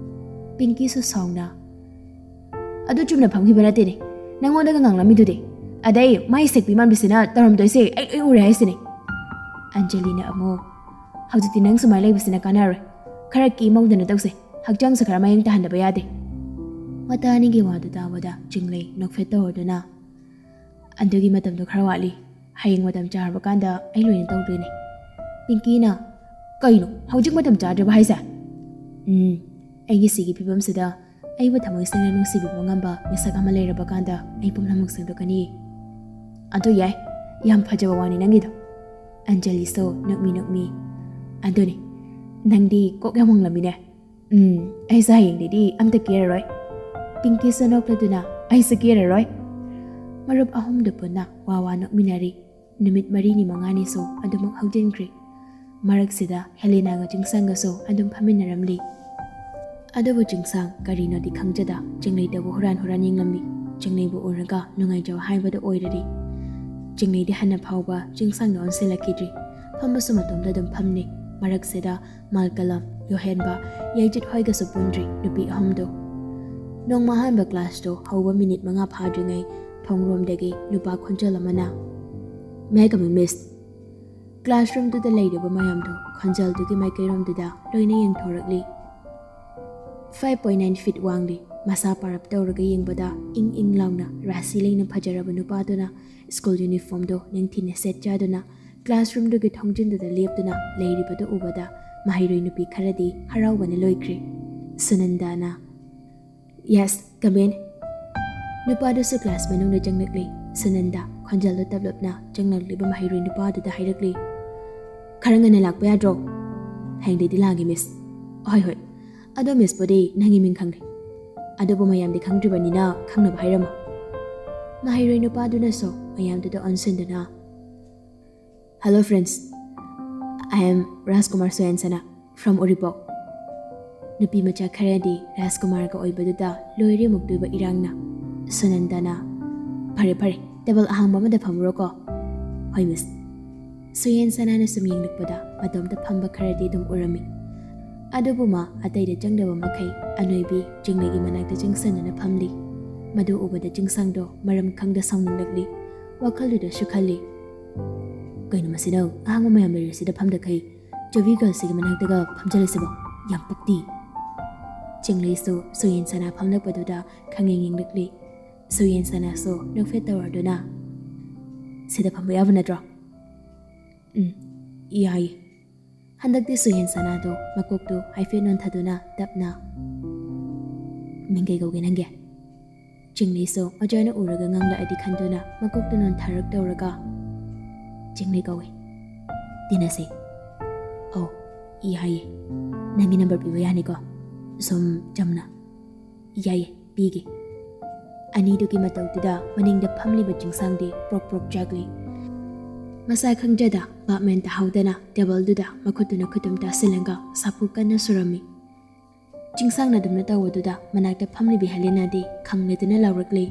ꯄꯤꯡꯀꯤꯁꯨ ꯁꯥꯎꯅ, "ꯑꯗꯨ ꯆꯨꯝꯅ ꯐꯝꯈꯤꯕ ꯅꯠꯇꯦꯅꯦ, ꯅꯪꯉꯣꯟꯗꯒ ꯉꯥꯡꯂꯝꯃꯤꯗꯨꯗꯤ꯫ ꯑꯗꯩ ꯃꯥꯏ ꯁꯦꯛꯄꯤ ꯃꯥꯟꯕꯤꯁꯤꯅ ꯇꯧꯔꯝꯗꯣꯏꯁꯦ ꯑꯩ ꯂꯣꯏ ꯎꯔꯦ ꯍꯥꯏꯁꯤꯅꯦ꯫" ꯑꯟꯖꯂꯤꯅ ꯑꯃꯨꯛ, "ꯍꯧꯖꯤꯛꯇꯤ ꯅꯪ ꯁꯨꯃꯥꯏꯅ ꯂꯩꯕꯁꯤꯅ ꯀꯥꯟꯅꯔꯣꯏ꯫ ꯈꯔ ꯀꯦꯝ ꯍꯧꯗꯅ ꯇꯧꯁꯦ꯫ ꯍꯛꯆꯥꯡꯁꯦ ꯈꯔ ꯃꯌꯦꯡ ꯇꯥꯍꯟꯗꯕ ꯌꯥꯗꯦ꯫" ꯃꯇꯥ ꯑꯅꯤꯒꯤ ꯋꯥꯗꯨ ꯇꯥꯕꯗ ꯆꯤꯡꯂꯩ ꯅꯣꯛꯐꯦꯠ ꯇꯧꯔꯗꯨꯅ, "ꯑꯗꯨꯒꯤ ꯃꯇꯝꯗꯣ ꯈꯔ ꯋꯥꯠꯂꯤ꯫ ꯍꯌꯦꯡ ꯃꯇꯝ ꯆꯥꯔꯕ ꯀꯥꯟꯗ ꯑꯩ ꯂꯣꯏꯅ ꯇꯧꯗꯣꯏꯅꯦ꯫" ꯄꯤꯡꯀꯤꯅ, "ꯀꯩꯅꯣ, ꯍꯧꯖꯤꯛ ꯃꯇꯝ ꯆꯥꯗ꯭ꯔꯕ ꯍꯥꯏꯁꯦ?" "ꯎꯝ, ꯑꯩꯒꯤ ꯁꯤꯒꯤ ꯐꯤꯕꯝꯁꯤꯗ ꯑꯩꯕꯨ ꯊꯃꯣꯏ ꯁꯦꯡꯅ ꯅꯨꯡꯁꯤꯕꯤꯕ ꯉꯝꯕ ꯃꯤꯁꯛ ꯑꯃ ꯂꯩꯔꯕ ꯀꯥꯟꯗ ꯑꯩ ꯄꯨꯝꯅꯃꯛ ꯁꯦꯝꯗꯣꯛꯀꯅꯤ꯫" "ꯑꯗꯨ ꯌꯥꯏ, ꯌꯥꯝ ꯐꯖꯕ ꯋꯥꯅꯤ ꯅꯪꯒꯤꯗꯣ꯫" ꯑꯟꯖꯂꯤꯁꯨ ꯅꯣꯛꯃꯤ ꯅꯣꯛꯃꯤ, "ꯑꯗꯨꯅꯤ, ꯅꯪꯗꯤ ꯀꯣꯛ ꯌꯥꯝ ꯋꯥꯡꯂꯝꯃꯤꯅꯦ꯫ ꯎꯝ, ꯑꯩꯁꯨ ꯍꯌꯦꯡꯗꯩꯗꯤ ꯑꯝꯇ ꯀꯦꯔꯔꯣꯏ꯫" ꯄꯤꯡꯀꯤꯁꯨ ꯅꯣꯛꯂꯗꯨꯅ, "ꯑꯩꯁꯨ ꯀꯦꯔꯔꯣꯏ꯫" ꯃꯔꯨꯞ ꯑꯍꯨꯝꯗꯨ ꯄꯨꯟꯅ ꯋꯥ ꯋꯥ ꯅꯣꯛꯃꯤꯟꯅꯔꯤ꯫ ꯅꯨꯃꯤꯠ ꯃꯔꯤꯅꯤ ꯃꯉꯥꯅꯤꯁꯨ ꯑꯗꯨꯃꯛ ꯍꯧꯖꯤꯟꯈ꯭ꯔꯤ꯫ ꯃꯔꯛꯁꯤꯗ ꯍꯦꯂꯦꯅꯥꯒ ꯆꯤꯡꯁꯥꯡꯒꯁꯨ ꯑꯗꯨꯝ ꯐꯝꯃꯤꯟꯅꯔꯝꯂꯤ꯫ ꯑꯗꯨꯕꯨ ꯆꯤꯡꯁꯥꯡ ꯀꯔꯤꯅꯣꯗꯤ ꯈꯪꯖꯗ ꯆꯤꯡꯂꯩꯗꯕꯨ ꯍꯨꯔꯥꯟ ꯍꯨꯔꯥꯟ ꯌꯦꯡꯂꯝꯃꯤ꯫ ꯆꯤꯡꯂꯩꯕꯨ ꯎꯔꯒ ꯅꯨꯡꯉꯥꯏꯖꯕ ꯍꯥꯏꯕꯗꯨ ꯑꯣꯏꯔꯔꯤ꯫ ꯆꯤꯡꯂꯩꯗꯤ ꯍꯟꯅ ꯐꯥꯎꯕ ꯆꯤꯡꯁꯥꯡꯗ ꯑꯣꯟꯁꯤꯜꯂꯛꯈꯤꯗ꯭ꯔꯤ꯫ ꯐꯝꯕꯁꯨ ꯃꯇꯣꯝꯗ ꯑꯗꯨꯝ ꯐꯝꯂꯤ꯫ ꯃꯔꯛꯁꯤꯗ ꯃꯥꯜꯀꯂꯝ, ꯌꯣꯍꯦꯟꯕ, ꯌꯥꯏꯖꯤꯠ ꯍꯣꯏꯒꯁꯨ ꯄꯨꯟꯗ꯭ꯔꯤ ꯅꯨꯄꯤ ꯑꯍꯨꯝꯗꯨ꯫ ꯅꯣꯡꯃ ꯑꯍꯥꯟꯕ ꯀ꯭ꯂꯥꯁꯇꯨ ꯍꯧꯕ ꯃꯤꯅꯤꯠ ꯃꯉꯥ ꯐꯥꯗ꯭ꯔꯤꯉꯩ ꯊꯣꯡꯔꯣꯝꯗꯒꯤ ꯅꯨꯄꯥ ꯈꯣꯟꯖꯦꯜ ꯑꯃꯅ, "May I come in, miss?" ꯀ꯭ꯂꯥꯁꯔꯨꯝꯗꯨꯗ ꯂꯩꯔꯤꯕ ꯃꯌꯥꯝꯗꯨ ꯈꯣꯟꯖꯦꯜꯗꯨꯒꯤ ꯃꯥꯏꯀꯩꯔꯣꯝꯗꯨꯗ ꯂꯣꯏꯅ ꯌꯦꯡꯊꯣꯔꯛꯂꯤ꯫ Five point nine feet ꯋꯥꯡꯂꯤ꯫ ꯃꯁꯥ ꯄꯥꯔꯞ ꯇꯧꯔꯒ ꯌꯦꯡꯕꯗ ꯏꯪ ꯏꯪ ꯂꯥꯎꯅ ꯔꯥꯁꯤ ꯂꯩꯅ ꯐꯖꯔꯕ ꯅꯨꯄꯥꯗꯨꯅ ꯁ꯭ꯀꯨꯜ ꯌꯨꯅꯤꯐꯣꯔꯝꯗꯨ ꯅꯤꯡꯊꯤꯅ ꯁꯦꯠ ꯆꯥꯗꯨꯅ ꯀ꯭ꯂꯥꯁꯔꯨꯝꯗꯨꯒꯤ ꯊꯣꯡꯖꯤꯟꯗꯨꯗ ꯂꯦꯞꯇꯨꯅ ꯂꯩꯔꯤꯕꯗꯨ ꯎꯕꯗ ꯃꯍꯩꯔꯣꯏ ꯅꯨꯄꯤ ꯈꯔꯗꯤ ꯍꯔꯥꯎꯕꯅ ꯂꯣꯏꯈ꯭ꯔꯦ꯫ ꯁꯨꯅꯟꯗꯥꯅ, "Yes, come in." ꯅꯨꯄꯥꯗꯨꯁꯨ ꯀ꯭ꯂꯥꯁ ꯃꯅꯨꯡꯗ ꯆꯪꯂꯛꯂꯤ꯫ ꯁꯨꯅꯟꯗꯥ ꯈꯣꯟꯖꯦꯜꯗꯨ ꯇꯞꯂꯞꯅ ꯆꯪꯂꯛꯂꯤꯕ ꯃꯍꯩꯔꯣꯏ ꯅꯨꯄꯥꯗꯨꯗ ꯍꯥꯏꯔꯛꯂꯤ, "ꯈꯔ ꯉꯟꯅ ꯂꯥꯛꯄ ꯌꯥꯗ꯭ꯔꯣ? ꯍꯌꯦꯡꯗꯩꯗꯤ ꯂꯥꯛꯑꯒꯦ, ꯃꯤꯁ꯫" "ꯍꯣꯏ, ꯍꯣꯏ꯫ ꯑꯗꯣ ꯃꯤꯁꯄꯨꯗꯤ ꯅꯪꯒꯤ ꯃꯤꯡ ꯈꯪꯂꯦ, ꯑꯗꯨꯕꯨ ꯃꯌꯥꯝꯗꯤ ꯈꯪꯗ꯭ꯔꯤꯕꯅꯤꯅ ꯈꯪꯅꯕ ꯍꯥꯏꯔꯝꯃꯣ꯫" ꯃꯍꯩꯔꯣꯏ ꯅꯨꯄꯥꯗꯨꯅꯁꯨ ꯃꯌꯥꯝꯗꯨꯗ ꯑꯣꯟꯁꯤꯟꯗꯨꯅ, "Hello friends, I am Rajkumar Soyensana from Uripok." ꯅꯨꯄꯤ ꯃꯆꯥ ꯈꯔꯗꯤ ꯔꯥꯖꯀꯨꯃꯥꯔꯒ ꯑꯣꯏꯕꯗꯨꯗ ꯂꯣꯏꯔꯦ ꯃꯨꯛꯇꯣꯏꯕ ꯏꯔꯥꯡꯅ꯫ ꯁꯨꯅꯟꯗꯥꯅ, "ꯐꯔꯦ ꯐꯔꯦ, ꯇꯦꯕꯜ ꯑꯍꯥꯡꯕ ꯑꯃꯗ ꯐꯝꯃꯨꯔꯣꯀꯣ꯫" "ꯍꯣꯏ ꯃꯤꯁ꯫" ꯁꯨꯌꯦꯟꯁꯅꯥꯅ ꯁꯨꯝ ꯌꯦꯡꯂꯛꯄꯗ ꯃꯇꯣꯝꯇ ꯐꯝꯕ ꯈꯔꯗꯤ ꯑꯗꯨꯝ ꯎꯔꯝꯃꯤ꯫ ꯑꯗꯨꯕꯨ ꯃꯥ ꯑꯇꯩꯗ ꯆꯪꯗꯕ ꯃꯈꯩ ꯑꯅꯣꯏꯕꯤ ꯆꯤꯡꯂꯩꯒꯤ ꯃꯅꯥꯛꯇ ꯆꯪꯁꯟꯗꯨꯅ ꯐꯝꯂꯤ꯫ ꯃꯗꯨ ꯎꯕꯗ ꯆꯤꯡꯁꯥꯡꯗꯣ ꯃꯔꯝ ꯈꯪꯗ ꯁꯥꯎꯅꯤꯡꯂꯛꯂꯤ꯫ ꯋꯥꯈꯜꯗꯨꯗꯁꯨ ꯈꯜꯂꯤ, "ꯀꯩꯅꯣ ꯃꯁꯤꯅ ꯑꯍꯥꯡꯕ ꯃꯌꯥꯝ ꯂꯩꯔꯤꯁꯤꯗ ꯐꯝꯗꯈꯩ ꯆꯣꯕꯤ ꯒꯔꯜꯁꯤꯒꯤ ꯃꯅꯥꯛꯇꯒ ꯐꯝꯖꯜꯂꯤꯁꯤꯕꯣ? ꯌꯥꯝ ꯄꯛꯇꯤ!" ꯆꯤꯡꯂꯩꯁꯨ ꯁꯨꯌꯦꯟ ꯁꯅꯥ ꯐꯝꯂꯛꯄꯗꯨꯗ ꯈꯪꯌꯦꯡ ꯌꯦꯡꯂꯛꯂꯤ꯫ ꯁꯨꯌꯦꯟ ꯁꯅꯥꯁꯨ ꯅꯣꯛꯐꯦꯠ ꯇꯧꯔꯗꯨꯅ, "ꯁꯤꯗ ꯐꯝꯕ ꯌꯥꯕ ꯅꯠꯇ꯭ꯔꯣ?" "ꯎꯝ, ꯌꯥꯏꯌꯦ꯫" ꯍꯟꯗꯛꯇꯤ ꯁꯨꯌꯦꯟ ꯁꯅꯥꯗꯣ ꯃꯀꯣꯛꯇꯨ ꯍꯥꯏꯐꯦꯠ ꯅꯣꯟꯊꯗꯨꯅ ꯇꯞꯅ, "ꯃꯤꯡ ꯀꯩ ꯀꯧꯒꯦ ꯅꯪꯒꯤ?" ꯆꯤꯡꯂꯩꯁꯨ ꯑꯣꯖꯥꯅ ꯎꯔꯒ ꯉꯥꯡꯂꯛꯑꯗꯤ ꯈꯟꯗꯨꯅ ꯃꯀꯣꯛꯇꯨ ꯅꯣꯟꯊꯔꯛ ꯇꯧꯔꯒ, "ꯆꯤꯡꯂꯩ ꯀꯧꯏ꯫ ꯇꯤꯟꯅꯁꯦ꯫" "ꯑꯧ, ꯌꯥꯏꯌꯦ꯫ ꯅꯪꯒꯤ ꯅꯝꯕꯔ ꯄꯤꯕ ꯌꯥꯅꯤꯀꯣ? ꯁꯨꯝ ꯆꯝꯅ꯫" "ꯌꯥꯏꯌꯦ, ꯄꯤꯒꯦ꯫" ꯑꯅꯤꯗꯨꯒꯤ ꯃꯇꯧꯗꯨꯗ ꯃꯅꯤꯡꯗ ꯐꯝꯂꯤꯕ ꯆꯤꯡꯁꯥꯡꯗꯤ ꯄ꯭ꯔꯣꯛ ꯄ꯭ꯔꯣꯛ ꯆꯥꯛꯂꯤ꯫ ꯃꯁꯥ ꯈꯪꯖꯗ ꯚꯥꯞ ꯃꯦꯟ ꯇꯥꯍꯧꯗꯅ ꯇꯦꯕꯜꯗꯨꯗ ꯃꯈꯨꯠꯇꯨꯅ ꯈꯨꯇꯨꯝ ꯇꯥꯁꯤꯜꯂꯒ ꯁꯥꯐꯨ ꯀꯟꯅ ꯁꯨꯔꯝꯃꯤ꯫ ꯆꯤꯡꯁꯥꯡꯅ ꯑꯗꯨꯝꯅ ꯇꯧꯕꯗꯨꯗ ꯃꯅꯥꯛꯇ ꯐꯝꯂꯤꯕꯤ ꯍꯦꯂꯦꯅꯥꯗꯤ ꯈꯪꯂꯗꯨꯅ ꯂꯥꯎꯔꯛꯂꯤ꯫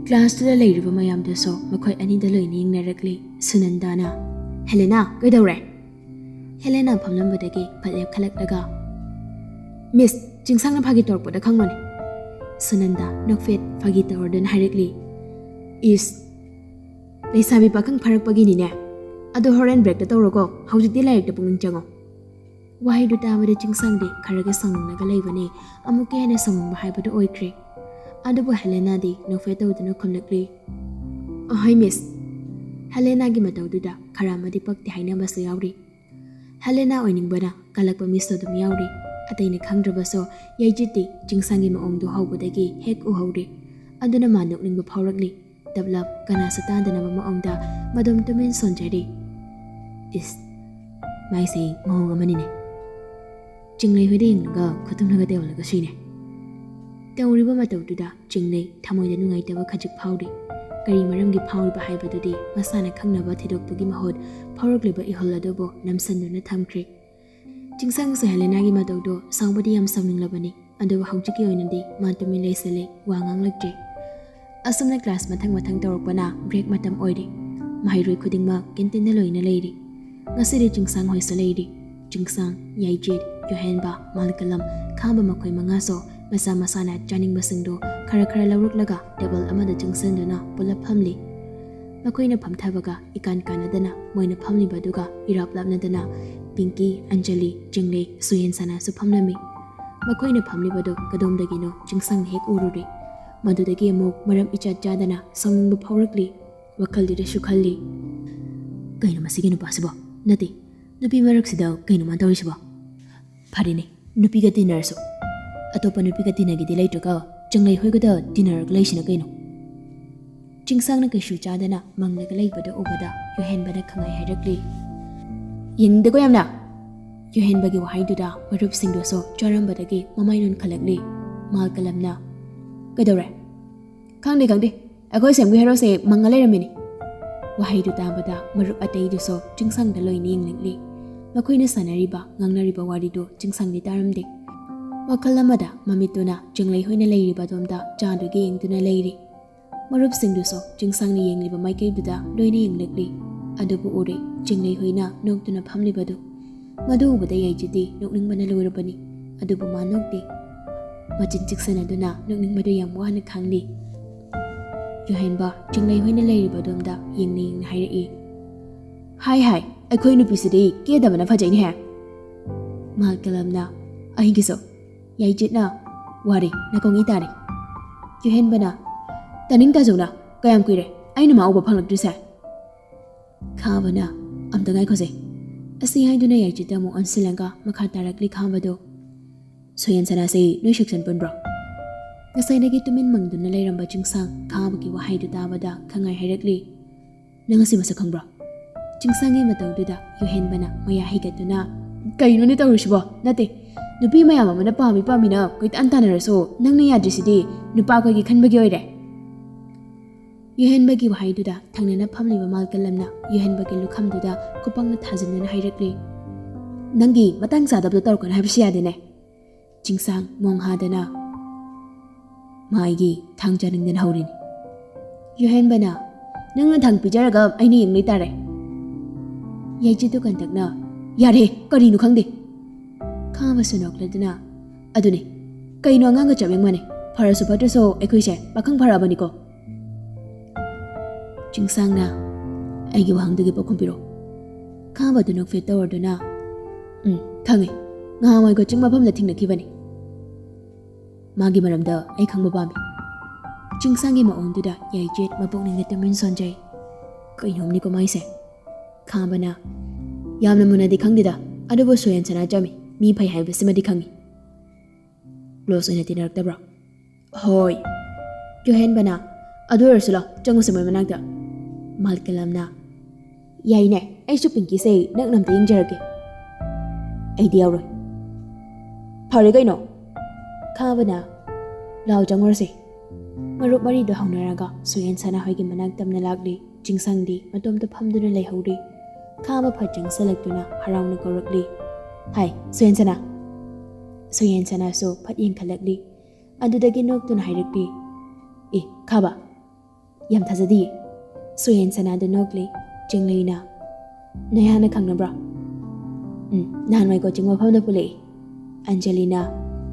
ꯀ꯭ꯂꯥꯁꯇꯨꯗ ꯂꯩꯔꯤꯕ ꯃꯌꯥꯝꯗꯨꯁꯨ ꯃꯈꯣꯏ ꯑꯅꯤꯗ ꯂꯣꯏꯅ ꯌꯦꯡꯅꯔꯛꯂꯤ꯫ ꯁꯨꯅꯟꯗꯥꯅ, "ꯍꯦꯂꯦꯅꯥ, ꯀꯩꯗꯧꯔꯦ?" ꯍꯦꯂꯦꯅꯥ ꯐꯝꯂꯝꯕꯗꯒꯤ ꯐꯠ ꯂꯦꯞꯈꯠꯂꯛꯂꯒ, "ꯃꯤꯁ, ꯆꯤꯡꯁꯥꯡꯅ ꯐꯥꯒꯤ ꯇꯧꯔꯛꯄꯗ ꯈꯪꯕꯅꯤ꯫" ꯁꯨꯅꯟꯗꯥ ꯅꯣꯛꯐꯦꯠ ꯐꯥꯒꯤ ꯇꯧꯔꯗꯨꯅ ꯍꯥꯏꯔꯛꯂꯤ, "ꯏꯁ, ꯂꯩꯁꯥꯕꯤ ꯄꯥꯈꯪ ꯐꯥꯔꯛꯄꯒꯤꯅꯤꯅꯦ꯫ ꯑꯗꯣ ꯍꯣꯔꯦꯟ ꯕ꯭ꯔꯦꯛꯇ ꯇꯧꯔꯣꯀꯣ, ꯍꯧꯖꯤꯛꯇꯤ ꯂꯥꯏꯔꯤꯛꯇ ꯄꯨꯛꯅꯤꯡ ꯆꯪꯉꯣ꯫" ꯋꯥꯍꯩꯗꯨ ꯇꯥꯕꯗ ꯆꯤꯡꯁꯥꯡꯗꯤ ꯈꯔꯒ ꯁꯥꯎꯅꯤꯡꯂꯒ ꯂꯩꯕꯅꯤ, ꯑꯃꯨꯛꯀ ꯍꯦꯟꯅ ꯁꯥꯎꯅꯤꯡꯕ ꯍꯥꯏꯕꯗꯨ ꯑꯣꯏꯈ꯭ꯔꯦ꯫ ꯑꯗꯨꯕꯨ ꯍꯦꯂꯦꯅꯥꯗꯤ ꯅꯣꯛꯐꯦꯠ ꯇꯧꯗꯨꯅ ꯈꯨꯝꯂꯛꯂꯤ, "ꯑꯍꯣꯏ ꯃꯤꯁ꯫" ꯍꯦꯂꯦꯅꯥꯒꯤ ꯃꯇꯧꯗꯨꯗ ꯈꯔ ꯑꯃꯗꯤ ꯄꯛꯇꯦ ꯍꯥꯏꯅꯕꯁꯨ ꯌꯥꯎꯔꯤ꯫ ꯍꯦꯂꯦꯅꯥ ꯑꯣꯏꯅꯤꯡꯕꯅ ꯀꯜꯂꯛꯄ ꯃꯤꯁꯨ ꯑꯗꯨꯝ ꯌꯥꯎꯔꯤ꯫ ꯑꯇꯩꯅ ꯈꯪꯗ꯭ꯔꯕꯁꯨ ꯌꯥꯏꯖꯤꯠꯇꯤ ꯆꯤꯡꯁꯥꯡꯒꯤ ꯃꯑꯣꯡꯗꯨ ꯍꯧꯕꯗꯒꯤ ꯍꯦꯛ ꯎꯍꯧꯔꯤ꯫ ꯑꯗꯨꯅ ꯃꯥ ꯅꯣꯛꯅꯤꯡꯕ ꯐꯥꯎꯔꯛꯂꯤ꯫ ꯇꯞꯂꯞ ꯀꯅꯥꯁꯨ ꯇꯥꯗꯅꯕ ꯃꯑꯣꯡꯗ ꯃꯗꯨꯝ ꯇꯨꯃꯤꯟ ꯁꯣꯟꯖꯔꯤ꯫ "ꯏꯁ, ꯃꯥꯏꯁꯦ ꯃꯑꯣꯡ ꯑꯃꯅꯤꯅꯦ꯫" ꯆꯤꯡꯂꯩ ꯍꯣꯏꯗ ꯌꯦꯡꯂꯒ ꯈꯨꯇꯨꯝꯅꯒ ꯇꯧꯍꯜꯂꯒ ꯁꯨꯏꯅꯦ꯫ ꯇꯧꯔꯤꯕ ꯃꯇꯧꯗꯨꯗ ꯆꯤꯡꯂꯩ ꯊꯃꯣꯏꯗ ꯅꯨꯡꯉꯥꯏꯇꯕ ꯈꯖꯤꯛ ꯐꯥꯎꯔꯤ꯫ ꯀꯔꯤ ꯃꯔꯝꯒꯤ ꯐꯥꯎꯔꯤꯕ ꯍꯥꯏꯕꯗꯨꯗꯤ ꯃꯁꯥꯅ ꯈꯪꯅꯕ ꯊꯤꯗꯣꯛꯄꯒꯤ ꯃꯍꯨꯠ ꯐꯥꯎꯔꯛꯂꯤꯕ ꯏꯍꯨꯜ ꯑꯗꯨꯕꯨ ꯅꯝꯁꯤꯟꯗꯨꯅ ꯊꯝꯈ꯭ꯔꯦ꯫ ꯆꯤꯡꯁꯥꯡꯁꯨ ꯍꯦꯂꯦꯅꯥꯒꯤ ꯃꯇꯧꯗꯣ ꯁꯥꯎꯕꯗꯤ ꯌꯥꯝ ꯁꯥꯎꯅꯤꯡꯂꯕꯅꯤ, ꯑꯗꯨꯕꯨ ꯍꯧꯖꯤꯛꯀꯤ ꯑꯣꯏꯅꯗꯤ ꯃꯥ ꯇꯨꯃꯤꯟ ꯂꯩꯁꯤꯜꯂꯤ, ꯋꯥ ꯉꯥꯡꯂꯛꯇ꯭ꯔꯦ꯫ ꯑꯁꯨꯝꯅ ꯀ꯭ꯂꯥꯁ ꯃꯊꯪ ꯃꯊꯪ ꯇꯧꯔꯛꯄꯅ ꯕ꯭ꯔꯦꯛ ꯃꯇꯝ ꯑꯣꯏꯔꯦ꯫ ꯃꯍꯩꯔꯣꯏ ꯈꯨꯗꯤꯡꯃꯛ ꯀꯦꯟꯇꯤꯟꯗ ꯂꯣꯏꯅ ꯂꯩꯔꯤ꯫ ꯉꯁꯤꯗꯤ ꯆꯤꯡꯁꯥꯡ ꯍꯣꯏꯁꯨ ꯂꯩꯔꯤ꯫ ꯆꯤꯡꯁꯥꯡ, ꯌꯥꯏꯖꯤꯠ, ꯌꯨꯍꯦꯟꯕ, ꯃꯥꯜꯀꯂꯝ, ꯈꯥꯕ ꯃꯈꯣꯏ ꯃꯉꯥꯁꯨ ꯃꯁꯥ ꯃꯁꯥꯅ ꯆꯥꯅꯤꯡꯕꯁꯤꯡꯗꯨ ꯈꯔ ꯈꯔ ꯂꯧꯔꯛꯂꯒ ꯇꯦꯕꯜ ꯑꯃꯗ ꯆꯪꯁꯤꯟꯗꯨꯅ ꯄꯨꯂꯞ ꯐꯝꯂꯤ꯫ ꯃꯈꯣꯏꯅ ꯐꯝꯊꯕꯒ ꯏꯀꯥꯟ ꯀꯥꯟꯅꯗꯅ ꯃꯣꯏꯅ ꯐꯝꯂꯤꯕꯗꯨꯒ ꯏꯔꯥꯞ ꯂꯥꯞꯅꯗꯅ ꯄꯤꯡꯀꯤ, ꯑꯟꯖꯂꯤ, ꯆꯤꯡꯂꯩ, ꯁꯨꯌꯦꯟ ꯁꯅꯥꯁꯨ ꯐꯝꯂꯝꯃꯤ꯫ ꯃꯈꯣꯏꯅ ꯐꯝꯂꯤꯕꯗꯨ ꯀꯗꯣꯝꯗꯒꯤꯅꯣ ꯆꯤꯡꯁꯥꯡꯅ ꯍꯦꯛ ꯎꯔꯨꯔꯦ꯫ ꯃꯗꯨꯗꯒꯤ ꯑꯃꯨꯛ ꯃꯔꯝ ꯏꯆꯥ ꯆꯥꯗꯅ ꯁꯥꯎꯅꯤꯡꯕ ꯐꯥꯎꯔꯛꯂꯤ꯫ ꯋꯥꯈꯜꯗꯨꯗꯁꯨ ꯈꯜꯂꯤ, "ꯀꯩꯅꯣ ꯃꯁꯤꯒꯤ ꯅꯨꯄꯥꯁꯤꯕꯣ? ꯅꯠꯇꯦ, ꯅꯨꯄꯤ ꯃꯔꯛꯁꯤꯗ ꯀꯩꯅꯣ ꯃꯥ ꯇꯧꯔꯤꯁꯤꯕꯣ? ꯐꯔꯦꯅꯦ, ꯅꯨꯄꯤꯒ ꯇꯤꯟꯅꯔꯁꯨ ꯑꯇꯣꯞꯄ ꯅꯨꯄꯤꯒ ꯇꯤꯟꯅꯒꯦꯗꯤ ꯂꯩꯇ꯭ꯔꯒ ꯆꯤꯡꯂꯩ ꯍꯣꯏꯒꯗ ꯇꯤꯟꯅꯔꯒ ꯂꯩꯁꯤꯅ ꯀꯩꯅꯣ?" ꯆꯤꯡꯁꯥꯡꯅ ꯀꯩꯁꯨ ꯆꯥꯗꯅ ꯃꯪꯂꯒ ꯂꯩꯕꯗꯨ ꯎꯕꯗ ꯌꯨꯍꯦꯟꯕꯅ ꯈꯪꯍꯥꯏ ꯍꯥꯏꯔꯛꯂꯤ꯫ "ꯌꯦꯡꯅꯤꯡꯗꯦꯀꯣ ꯌꯥꯝꯅ!" ꯌꯨꯍꯦꯟꯕꯒꯤ ꯋꯥꯍꯩꯗꯨꯗ ꯃꯔꯨꯞꯁꯤꯡꯗꯨꯁꯨ ꯆꯥꯔꯝꯕꯗꯒꯤ ꯃꯃꯥꯏ ꯅꯣꯟꯈꯠꯂꯛꯂꯤ꯫ ꯃꯥꯜꯀꯂꯝꯅ, "ꯀꯩꯗꯧꯔꯦ?" "ꯈꯪꯗꯦ, ꯈꯪꯗꯦ꯫ ꯑꯩꯈꯣꯏ ꯁꯦꯝꯒꯤ ꯍꯦꯔꯣꯁꯦ ꯃꯪꯉ ꯂꯩꯔꯝꯃꯤꯅꯤ꯫" ꯋꯥꯍꯩꯗꯨ ꯇꯥꯕꯗ ꯃꯔꯨꯞ ꯑꯇꯩꯗꯨꯁꯨ ꯆꯤꯡꯁꯥꯡꯗ ꯂꯣꯏꯅ ꯌꯦꯡꯂꯛꯂꯤ꯫ ꯃꯈꯣꯏꯅ ꯁꯥꯟꯅꯔꯤꯕ, ꯉꯥꯡꯅꯔꯤꯕ ꯋꯥꯔꯤꯗꯨ ꯆꯤꯡꯁꯥꯡꯗꯤ ꯇꯥꯔꯝꯗꯦ꯫ ꯋꯥꯈꯜ ꯑꯃꯗ ꯃꯃꯤꯠꯇꯨꯅ ꯆꯤꯡꯂꯩ ꯍꯣꯏꯅ ꯂꯩꯔꯤꯕ ꯑꯗꯣꯝꯗ ꯆꯥꯗꯨꯒꯤ ꯌꯦꯡꯗꯨꯅ ꯂꯩꯔꯤ꯫ ꯃꯔꯨꯞꯁꯤꯡꯗꯨꯁꯨ ꯆꯤꯡꯁꯥꯡꯅ ꯌꯦꯡꯂꯤꯕ ꯃꯥꯏꯀꯩꯗꯨꯗ ꯂꯣꯏꯅ ꯌꯦꯡꯂꯛꯂꯤ꯫ ꯑꯗꯨꯕꯨ ꯎꯔꯦ, ꯆꯤꯡꯂꯩ ꯍꯣꯏꯅ ꯅꯣꯛꯇꯨꯅ ꯐꯝꯂꯤꯕꯗꯨ꯫ ꯃꯗꯨ ꯎꯕꯗ ꯌꯥꯏꯖꯤꯗꯤ ꯅꯣꯛꯅꯤꯡꯕꯅ ꯂꯣꯏꯔꯕꯅꯤ꯫ ꯑꯗꯨꯕꯨ ꯃꯥ ꯅꯣꯛꯇꯦ꯫ ꯃꯆꯤꯟ ꯆꯤꯛꯁꯟꯅꯗꯨꯅ ꯅꯣꯛꯅꯤꯡꯕꯗꯨ ꯌꯥꯝ ꯋꯥꯅ ꯈꯥꯡꯂꯤ꯫ ꯌꯨꯍꯦꯟꯕ ꯆꯤꯡꯂꯩ ꯍꯣꯏꯅ ꯂꯩꯔꯤꯕ ꯑꯗꯣꯝꯗ ꯌꯦꯡꯅ ꯌꯦꯡꯅ ꯍꯥꯏꯔꯛꯏ, "ꯍꯥꯏ ꯍꯥꯏ, ꯑꯩꯈꯣꯏ ꯅꯨꯄꯤꯁꯤꯗꯤ ꯀꯦꯗꯕꯅ ꯐꯖꯩꯅꯦꯍꯦ!" ꯃꯥꯜꯀꯂꯝꯅ, "ꯑꯩꯒꯤꯁꯨ꯫" ꯌꯥꯏꯖꯤꯠꯅ, "ꯋꯥꯔꯤ ꯅꯥꯀꯣꯡ ꯏ ꯇꯥꯔꯦ꯫" ꯌꯨꯍꯦꯟꯕꯅ, "ꯇꯥꯅꯤꯡ ꯇꯥꯖꯧꯅ, ꯀꯌꯥꯝ ꯀꯨꯏꯔꯦ ꯑꯩꯅ ꯃꯥ ꯎꯕ ꯐꯪꯂꯛꯇ꯭ꯔꯤꯁꯦ?" ꯈꯥꯕꯅ, "ꯑꯝꯇ ꯉꯥꯏꯈꯣꯁꯦ꯫" ꯑꯁꯤ ꯍꯥꯏꯗꯨꯅ ꯌꯥꯏꯖꯤꯠꯇ ꯑꯃꯨꯛ ꯑꯣꯟꯁꯤꯜꯂꯒ ꯃꯈꯥ ꯇꯥꯔꯛꯂꯤ ꯈꯥꯕꯗꯨ꯫ "ꯁꯣꯌꯦꯟ ꯁꯅꯥꯁꯤ ꯅꯣꯏ ꯁꯦꯛꯁꯟ ꯄꯨꯟꯕ꯭ꯔꯣ?" ꯉꯁꯥꯏꯗꯒꯤ ꯇꯨꯃꯤꯟ ꯃꯪꯗꯨꯅ ꯂꯩꯔꯝꯕ ꯆꯤꯡꯁꯥꯡ ꯈꯥꯕꯒꯤ ꯋꯥꯍꯩꯗꯨ ꯇꯥꯕꯗ ꯈꯪꯉꯥꯏ ꯍꯥꯏꯔꯛꯂꯤ꯫ "ꯅꯪ ꯑꯁꯤ ꯃꯁꯛ ꯈꯪꯕ꯭ꯔꯣ?" ꯆꯤꯡꯁꯥꯡꯒꯤ ꯃꯇꯧꯗꯨꯗ ꯌꯨꯍꯦꯟꯕꯅ ꯃꯌꯥ ꯍꯤꯒꯠꯇꯨꯅ, "ꯀꯩꯅꯣꯅꯦ ꯇꯧꯔꯤꯁꯤꯕꯣ? ꯅꯠꯇꯦ, ꯅꯨꯄꯤ ꯃꯌꯥꯝ ꯑꯃꯅ ꯄꯥꯝꯃꯤ ꯄꯥꯝꯃꯤꯅ ꯀꯣꯏꯇꯥꯟ ꯇꯥꯟꯅꯔꯁꯨ ꯅꯪꯅ ꯌꯥꯗ꯭ꯔꯤꯁꯤꯗꯤ ꯅꯨꯄꯥ ꯑꯩꯈꯣꯏꯒꯤ ꯈꯟꯕꯒꯤ ꯑꯣꯏꯔꯦ꯫" ꯌꯨꯍꯦꯟꯕꯒꯤ ꯋꯥꯍꯩꯗꯨꯗ ꯊꯪꯅꯅ ꯐꯝꯂꯤꯕ ꯃꯥꯜꯀꯂꯝꯅ ꯌꯨꯍꯦꯟꯕꯒꯤ ꯂꯨꯈꯝꯗꯨꯗ ꯈꯨꯄꯥꯛꯅ ꯊꯥꯖꯤꯟꯗꯨꯅ ꯍꯥꯏꯔꯛꯂꯤ, "ꯅꯪꯒꯤ ꯃꯇꯥꯡ ꯆꯥꯗꯕꯗꯣ ꯇꯧꯔꯛꯀꯅꯨ ꯍꯥꯏꯕꯁꯨ ꯌꯥꯗꯦꯅꯦ꯫" ꯆꯤꯡꯁꯥꯡ ꯃꯣꯡ ꯍꯥꯗꯅ, "ꯃꯥꯏꯒꯤ ꯊꯥꯡ ꯆꯥꯅꯤꯡꯗꯅ ꯍꯧꯔꯤꯅꯤ꯫" ꯌꯨꯍꯦꯟꯕꯅ, "ꯅꯪꯅ ꯊꯥꯡ ꯄꯤꯖꯔꯒ ꯑꯩꯅ ꯌꯦꯡꯂꯩ ꯇꯥꯔꯦ꯫" ꯌꯥꯏꯖꯤꯠꯇꯨ ꯀꯟꯇꯛꯅ, "ꯌꯥꯔꯦ, ꯀꯔꯤꯅꯣ ꯈꯪꯗꯦ꯫" ꯑꯃꯁꯨ ꯅꯣꯛꯂꯗꯨꯅ, "ꯑꯗꯨꯅꯤ, ꯀꯩꯅꯣ ꯑꯉꯥꯡꯒ ꯆꯞ ꯌꯥꯝ ꯃꯥꯟꯅꯩ꯫ ꯐꯔꯁꯨ ꯐꯠꯇ꯭ꯔꯁꯨ ꯑꯩꯈꯣꯏꯁꯦ ꯄꯥꯈꯪ ꯐꯔꯛꯑꯕꯅꯤꯀꯣ?" ꯆꯤꯡꯁꯥꯡꯅ ꯑꯩꯒꯤ ꯋꯥꯍꯪꯗꯨꯒꯤ ꯄꯥꯎꯈꯨꯝ ꯄꯤꯔꯛꯑꯣ꯫ ꯈꯥꯕꯗꯨ ꯅꯣꯛꯐꯦꯠ ꯇꯧꯔꯗꯨꯅ, "ꯎꯝ, ꯈꯪꯉꯦ꯫ ꯉꯍꯥꯟꯋꯥꯏ ꯀꯣꯆꯤꯡ ꯃꯐꯝꯗ ꯊꯦꯡꯅꯈꯤꯕꯅꯤ꯫ ꯃꯥꯒꯤ ꯃꯔꯝꯗ ꯑꯩ ꯈꯪꯕ ꯄꯥꯝꯃꯤ꯫" ꯆꯤꯡꯁꯥꯡꯒꯤ ꯃꯑꯣꯡꯗꯨꯗ ꯌꯥꯏꯆꯦꯠ ꯃꯄꯨꯛꯅꯤꯡꯗ ꯇꯨꯃꯤꯟ ꯁꯣꯟꯖꯩ꯫ ꯀꯩꯅꯣꯝꯅꯤꯀꯣ ꯃꯥꯏꯁꯦ꯫ ꯈꯥꯕꯅ, "ꯌꯥꯝꯅ ꯃꯨꯟꯅꯗꯤ ꯈꯪꯗꯦꯗ, ꯑꯗꯨꯕꯨ ꯁꯨꯔꯦꯟꯁꯅꯥ ꯆꯝꯃꯤ, ꯃꯤ ꯐꯩ ꯍꯥꯏꯕꯁꯤꯃꯗꯤ ꯈꯪꯉꯤ꯫" "ꯀ꯭ꯂꯣꯁ ꯑꯣꯏꯅ ꯇꯤꯟꯅꯔꯛꯇꯕ꯭ꯔꯣ?" "ꯍꯣꯏ꯫" ꯀ꯭ꯌꯨꯍꯦꯟꯕꯅ, "ꯑꯗꯨ ꯑꯣꯏꯔꯁꯨ ꯂꯥꯎ, ꯆꯪꯉꯨꯁꯦ ꯃꯣꯏ ꯃꯅꯥꯛꯇ꯫" ꯃꯥꯜꯀꯂꯝꯅ, "ꯌꯥꯏꯅꯦ, ꯑꯩꯁꯨ ꯄꯤꯡꯀꯤꯁꯦ ꯅꯛꯅ ꯑꯝꯇ ꯌꯦꯡꯖꯔꯛꯀꯦ꯫" "ꯑꯩꯗꯤ ꯌꯥꯎꯔꯣꯏ꯫" "ꯐꯔꯦ ꯀꯩꯅꯣ꯫" ꯈꯥꯕꯅ, "ꯂꯥꯎ ꯆꯪꯉꯨꯔꯁꯦ꯫" ꯃꯔꯨꯞ ꯃꯔꯤꯗꯣ ꯍꯧꯅꯔꯒ ꯁꯨꯔꯦꯟꯁꯅꯥ ꯍꯣꯏꯒꯤ ꯃꯅꯥꯛ ꯇꯝꯅ ꯂꯥꯛꯂꯤ꯫ ꯆꯤꯡꯁꯪꯗꯤ ꯃꯇꯣꯝꯇ ꯐꯝꯗꯨꯅ ꯂꯩꯍꯧꯔꯤ꯫ ꯈꯥꯕ ꯐꯠ ꯆꯪꯁꯜꯂꯛꯇꯨꯅ ꯍꯔꯥꯎꯅ ꯀꯧꯔꯛꯂꯤ, "ꯍꯥꯏ, ꯁꯨꯔꯦꯟꯁꯅꯥ!" ꯁꯨꯔꯦꯟꯁꯅꯥꯁꯨ ꯐꯠ ꯌꯦꯡꯈꯠꯂꯛꯂꯤ꯫ ꯑꯗꯨꯗꯒꯤ ꯅꯣꯛꯇꯨꯅ ꯍꯥꯏꯔꯛꯂꯤ, "ꯑꯦ, ꯈꯥꯕ, ꯌꯥꯝ ꯊꯥꯖꯗꯤꯌꯦ꯫" ꯁꯨꯔꯦꯟꯁꯅꯥꯗꯨ ꯅꯣꯛꯂꯤ꯫ ꯆꯤꯡꯂꯩꯅ, "ꯅꯣꯏ ꯍꯥꯟꯅ ꯈꯪꯅꯕ꯭ꯔꯣ?" "ꯎꯝ, ꯅꯍꯥꯟꯋꯥꯏ ꯀꯣꯆꯤꯡ ꯃꯐꯝꯗ ꯄꯨꯜꯂꯛꯏ꯫" ꯑꯟꯖꯂꯤꯅ,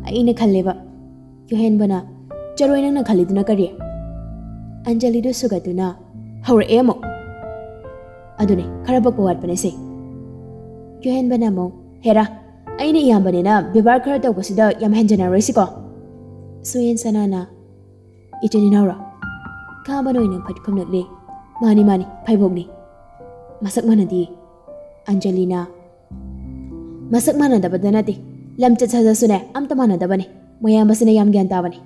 "ꯑꯩꯅ ꯈꯜꯂꯦꯕ꯫" ꯀ꯭ꯌꯨꯍꯦꯟꯕꯅ, "ꯆꯠꯂꯣꯏ, ꯅꯪꯅ ꯈꯜꯂꯤꯗꯨꯅ ꯀꯔꯤ?" ꯑꯟꯖꯂꯤꯗꯨ ꯁꯨꯒꯠꯇꯨꯅ, "ꯍꯧꯔꯛꯑꯦ ꯑꯃꯨꯛ꯫ ꯑꯗꯨꯅꯦ, ꯈꯔ ꯄꯛꯄ ꯋꯥꯠꯄꯅꯦ ꯁꯦ꯫" ꯀ꯭ꯌꯨꯍꯦꯟꯕꯅ ꯑꯃꯨꯛ, "ꯍꯦꯔꯥ, ꯑꯩꯅ ꯏꯌꯥꯝꯕꯅꯦꯅ ꯕꯦꯕꯥꯔ ꯈꯔ ꯇꯧꯕꯁꯤꯗ ꯌꯥꯝ ꯍꯦꯟꯖꯟꯅꯔꯣꯏꯁꯤꯀꯣ?" ꯁꯨꯌꯦꯟ ꯁꯅꯥꯅ, "ꯏꯆꯤꯟ ꯏꯅꯥꯎꯔꯣ?" ꯈꯥꯕꯅ ꯑꯣꯏꯅ ꯐꯠ ꯈꯨꯝꯂꯛꯂꯦ, "ꯃꯥꯅꯤ, ꯃꯥꯅꯤ, ꯐꯩꯕꯣꯛꯅꯤ꯫" "ꯃꯁꯛ ꯃꯥꯟꯅꯗꯦ꯫" ꯑꯟꯖꯂꯤꯅ, "ꯃꯁꯛ ꯃꯥꯟꯅꯗꯕꯗ ꯅꯠꯇꯦ, ꯂꯝꯆꯠ ꯁꯥꯖꯠꯁꯨꯅꯦ ꯑꯝꯇ ꯃꯥꯟꯅꯗꯕꯅꯦ꯫ ꯃꯌꯥꯝꯕꯁꯤꯅ ꯌꯥꯝ ꯒ꯭ꯌꯥꯟ ꯇꯥꯕꯅꯦ꯫"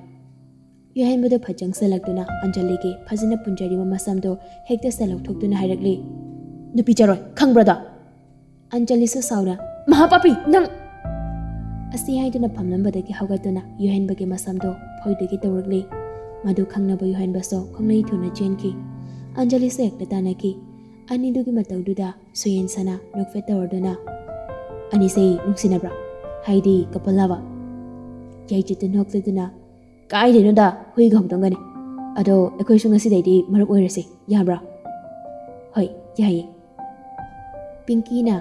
ꯌꯨꯍꯦꯟꯕꯗꯨ ꯐꯠ ꯆꯪꯁꯜꯂꯛꯇꯨꯅ ꯑꯟꯖꯂꯤꯒꯤ ꯐꯖꯅ ꯄꯨꯟꯖꯔꯤꯕ ꯃꯁꯝꯗꯨ ꯍꯦꯛꯇ ꯁꯦ ꯂꯧꯊꯣꯛꯇꯨꯅ ꯍꯥꯏꯔꯛꯂꯤ, "ꯅꯨꯄꯤ ꯆꯔꯣꯏ, ꯈꯪꯕ꯭ꯔꯗꯣ?" ꯑꯟꯖꯂꯤꯁꯨ ꯁꯥꯎꯅ, "ꯃꯍꯥꯄꯥꯄꯤ, ꯅꯪ!" ꯑꯁꯤ ꯍꯥꯏꯗꯨꯅ ꯐꯝꯂꯝꯕꯗꯒꯤ ꯍꯧꯒꯠꯇꯨꯅ ꯌꯨꯍꯦꯟꯕꯒꯤ ꯃꯁꯝꯗꯨ ꯐꯣꯏꯗꯒꯤ ꯇꯧꯔꯛꯂꯤ꯫ ꯃꯗꯨ ꯈꯪꯅꯕ ꯌꯨꯍꯦꯟꯕꯁꯨ ꯈꯣꯡꯂꯩ ꯊꯨꯅ ꯆꯦꯟꯈꯤ꯫ ꯑꯟꯖꯂꯤꯁꯨ ꯍꯦꯛꯇ ꯇꯥꯟꯅꯈꯤ꯫ ꯑꯅꯤꯗꯨꯒꯤ ꯃꯇꯧꯗꯨꯗ ꯁꯨꯌꯦꯟ ꯁꯅꯥ ꯅꯣꯛꯐꯦꯠ ꯇꯧꯔꯗꯨꯅ, "ꯑꯅꯤꯁꯦ ꯅꯨꯡꯁꯤꯅꯕ꯭ꯔꯥ? ꯍꯥꯏꯗꯤ couple ꯂꯥꯕ?" ꯌꯥꯏꯆꯦꯠꯇꯨ ꯅꯣꯛꯂꯗꯨꯅ, "ꯀꯥꯏꯗꯩꯅꯣꯗ, ꯍꯨꯏꯒ ꯍꯧꯗꯣꯡꯒꯅꯤ꯫ ꯑꯗꯣ ꯑꯩꯈꯣꯏꯁꯨ ꯉꯁꯤꯗꯩꯗꯤ ꯃꯔꯨꯞ ꯑꯣꯏꯔꯁꯦ, ꯌꯥꯕ꯭ꯔꯥ?" "ꯍꯣꯏ, ꯌꯥꯏꯌꯦ꯫" ꯄꯤꯡꯀꯤꯅ,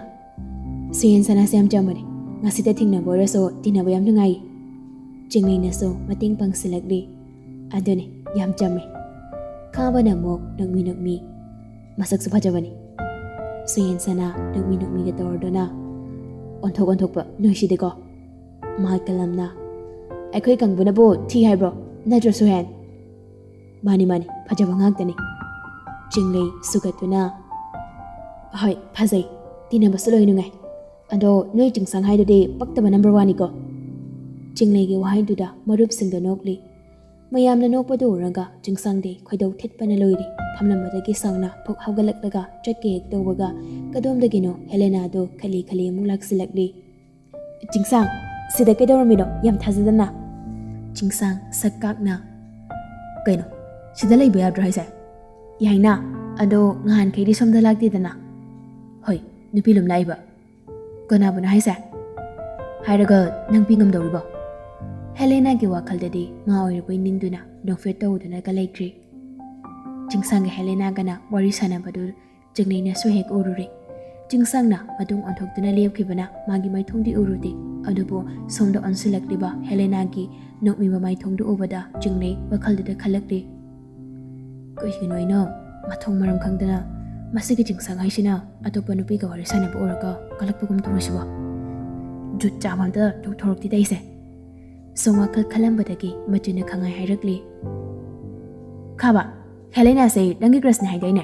"ꯁꯨꯌꯦꯟ ꯁꯅꯥꯁꯦ ꯌꯥꯝ ꯆꯝꯕꯅꯦ, ꯉꯁꯤꯗ ꯊꯦꯡꯅꯕ ꯑꯣꯏꯔꯁꯨ ꯇꯤꯟꯅꯕ ꯌꯥꯝ ꯅꯨꯡꯉꯥꯏ꯫ ꯆꯤꯡꯂꯩꯅꯁꯨ ꯃꯇꯦꯡ ꯄꯥꯡꯁꯤꯜꯂꯛꯂꯤ꯫ ꯑꯗꯨꯅꯤ, ꯌꯥꯝ ꯆꯝꯃꯤ꯫ ꯈꯥꯕꯅ ꯑꯃꯨꯛ ꯅꯣꯛꯃꯤ ꯅꯣꯛꯃꯤ, "ꯃꯁꯛꯁꯨ ꯐꯖꯕꯅꯤ꯫ ꯁꯨꯌꯦꯟꯁꯅ ꯅꯣꯛꯃꯤ ꯅꯣꯛꯃꯤꯒ ꯇꯧꯔꯗꯅ ꯑꯣꯟꯊꯣꯛ ꯑꯣꯟꯊꯣꯛꯄ ꯅꯣꯏꯁꯤꯗꯤꯀꯣ꯫ ꯃꯍꯥꯛ ꯀꯂꯝꯅ, "ꯑꯩꯈꯣꯏ ꯀꯥꯡꯕꯨꯅꯕꯨ ꯊꯤ ꯍꯥꯏꯕ꯭ꯔꯣ? ꯅꯠꯇ꯭ꯔꯣ ꯁꯨꯍꯦꯟ?" "ꯃꯥꯅꯤ, ꯃꯥꯅꯤ, ꯐꯖꯕ ꯉꯥꯛꯇꯅꯤ꯫" ꯆꯤꯡꯂꯩ ꯁꯨꯒꯠꯇꯨꯅ, "ꯍꯣꯏ, ꯐꯖꯩ꯫ ꯇꯤꯟꯅꯕꯁꯨ ꯂꯣꯏ ꯅꯨꯡꯉꯥꯏ꯫ ꯑꯗꯣ ꯅꯣꯏ ꯆꯤꯡꯁꯥꯡ ꯍꯥꯏꯗꯨꯗꯤ ꯄꯛꯇꯕ ꯅꯝꯕꯔ ꯋꯥꯟꯅꯤꯀꯣ꯫" ꯆꯤꯡꯂꯩꯒꯤ ꯋꯥꯍꯩꯗꯨꯗ ꯃꯔꯨꯞꯁꯤꯡꯗ ꯅꯣꯛꯂꯤ꯫ ꯃꯌꯥꯝꯅ ꯅꯣꯛꯄꯗꯨ ꯎꯔꯒ ꯆꯤꯡꯁꯥꯡꯗꯤ ꯈꯣꯏꯗꯧ ꯊꯤꯠꯄꯅ ꯂꯣꯏꯔꯤ꯫ ꯐꯝꯂꯝꯕꯗꯒꯤ ꯁꯥꯡꯅ ꯐꯨꯛ ꯍꯧꯒꯠꯂꯛꯂꯒ ꯆꯠꯀꯦ ꯍꯦꯛ ꯇꯧꯕꯒ, ꯀꯗꯣꯝꯗꯒꯤꯅꯣ ꯍꯦꯂꯦꯅꯥꯗꯨ ꯈꯂꯤ ꯈꯂꯤ ꯑꯃꯨꯛ ꯂꯥꯛꯁꯤꯜꯂꯛꯂꯤ꯫ "ꯆꯤꯡꯁꯥꯡ, ꯁꯤꯗ ꯀꯩꯗꯧꯔꯝꯃꯤꯅꯣ? ꯌꯥꯝ ꯊꯥꯖꯗꯅ?" ꯆꯤꯡꯁꯥꯡ ꯁꯛ ꯀꯥꯛꯅ, "ꯀꯩꯅꯣ, ꯁꯤꯗ ꯂꯩꯕ ꯌꯥꯗ꯭ꯔꯣ ꯍꯥꯏꯁꯦ?" "ꯌꯥꯏꯅ, ꯑꯗꯣ ꯉꯍꯥꯟꯈꯩꯗꯤ ꯁꯣꯝꯗ ꯂꯥꯛꯇꯦꯗꯅ?" "ꯍꯣꯏ, ꯅꯨꯄꯤ ꯂꯨꯝ ꯂꯥꯛꯏꯕ꯫" "ꯀꯅꯥꯕꯨꯅꯣ ꯍꯥꯏꯁꯦ?" "ꯍꯥꯏꯔꯒ ꯅꯪ ꯄꯤ ꯉꯝꯗꯧꯔꯤꯕꯣ?" ꯍꯦꯂꯦꯅꯥꯒꯤ ꯋꯥꯈꯜꯗꯗꯤ ꯉꯥ ꯑꯣꯏꯔꯕꯣꯏ ꯅꯤꯡꯗꯨꯅ ꯅꯣꯛꯐꯦꯠ ꯇꯧꯗꯨꯅꯒ ꯂꯩꯈ꯭ꯔꯤ꯫ ꯆꯤꯡꯁꯥꯡꯒ ꯍꯦꯂꯦꯅꯥꯒꯅ ꯋꯥꯔꯤ ꯁꯥꯟꯅꯕꯗꯨ ꯆꯤꯡꯂꯩꯅꯁꯨ ꯍꯦꯛ ꯎꯔꯨꯔꯦ꯫ ꯆꯤꯡꯁꯥꯡꯅ ꯃꯇꯨꯡ ꯑꯣꯟꯊꯣꯛꯇꯨꯅ ꯂꯦꯞꯈꯤꯕꯅ ꯃꯥꯒꯤ ꯃꯥꯏꯊꯣꯡꯗꯤ ꯎꯔꯨꯗꯦ, ꯑꯗꯨꯕꯨ ꯁꯣꯝꯗ ꯑꯣꯟꯁꯤꯜꯂꯛꯂꯤꯕ ꯍꯦꯂꯦꯅꯥꯒꯤ ꯅꯣꯛꯃꯤꯕ ꯃꯥꯏꯊꯣꯡꯗꯨ ꯎꯕꯗ ꯆꯤꯡꯂꯩ ꯋꯥꯈꯜꯗꯨꯗ ꯈꯜꯂꯛꯂꯤ꯫ "ꯀꯩꯒꯤꯅꯣ ꯑꯩꯅ ꯃꯊꯣꯡ ꯃꯔꯝ ꯈꯪꯗꯅ ꯃꯁꯤꯒꯤ ꯆꯤꯡꯁꯥꯡ ꯍꯥꯏꯁꯤꯅ ꯑꯇꯣꯞꯄ ꯅꯨꯄꯤꯒ ꯋꯥꯔꯤ ꯁꯥꯟꯅꯕ ꯎꯔꯒ ꯀꯜꯂꯛꯄꯒꯨꯝ ꯇꯧꯔꯤꯁꯤꯕꯣ? ꯖꯨꯠ ꯆꯥꯕ ꯑꯝꯇ ꯇꯧꯊꯣꯔꯛꯇꯦꯗ ꯑꯩꯁꯦ꯫" ꯁꯨꯝ ꯋꯥꯈꯜ ꯈꯜꯂꯝꯕꯗꯒꯤ ꯃꯆꯨꯅ ꯈꯪꯍꯥꯏ ꯍꯥꯏꯔꯛꯂꯤ꯫ "ꯈꯥꯕ, ꯍꯦꯂꯦꯅꯥꯁꯦ ꯅꯪꯒꯤ ꯀ꯭ꯔꯁꯅꯦ ꯍꯥꯏꯗꯥꯏꯅꯦ?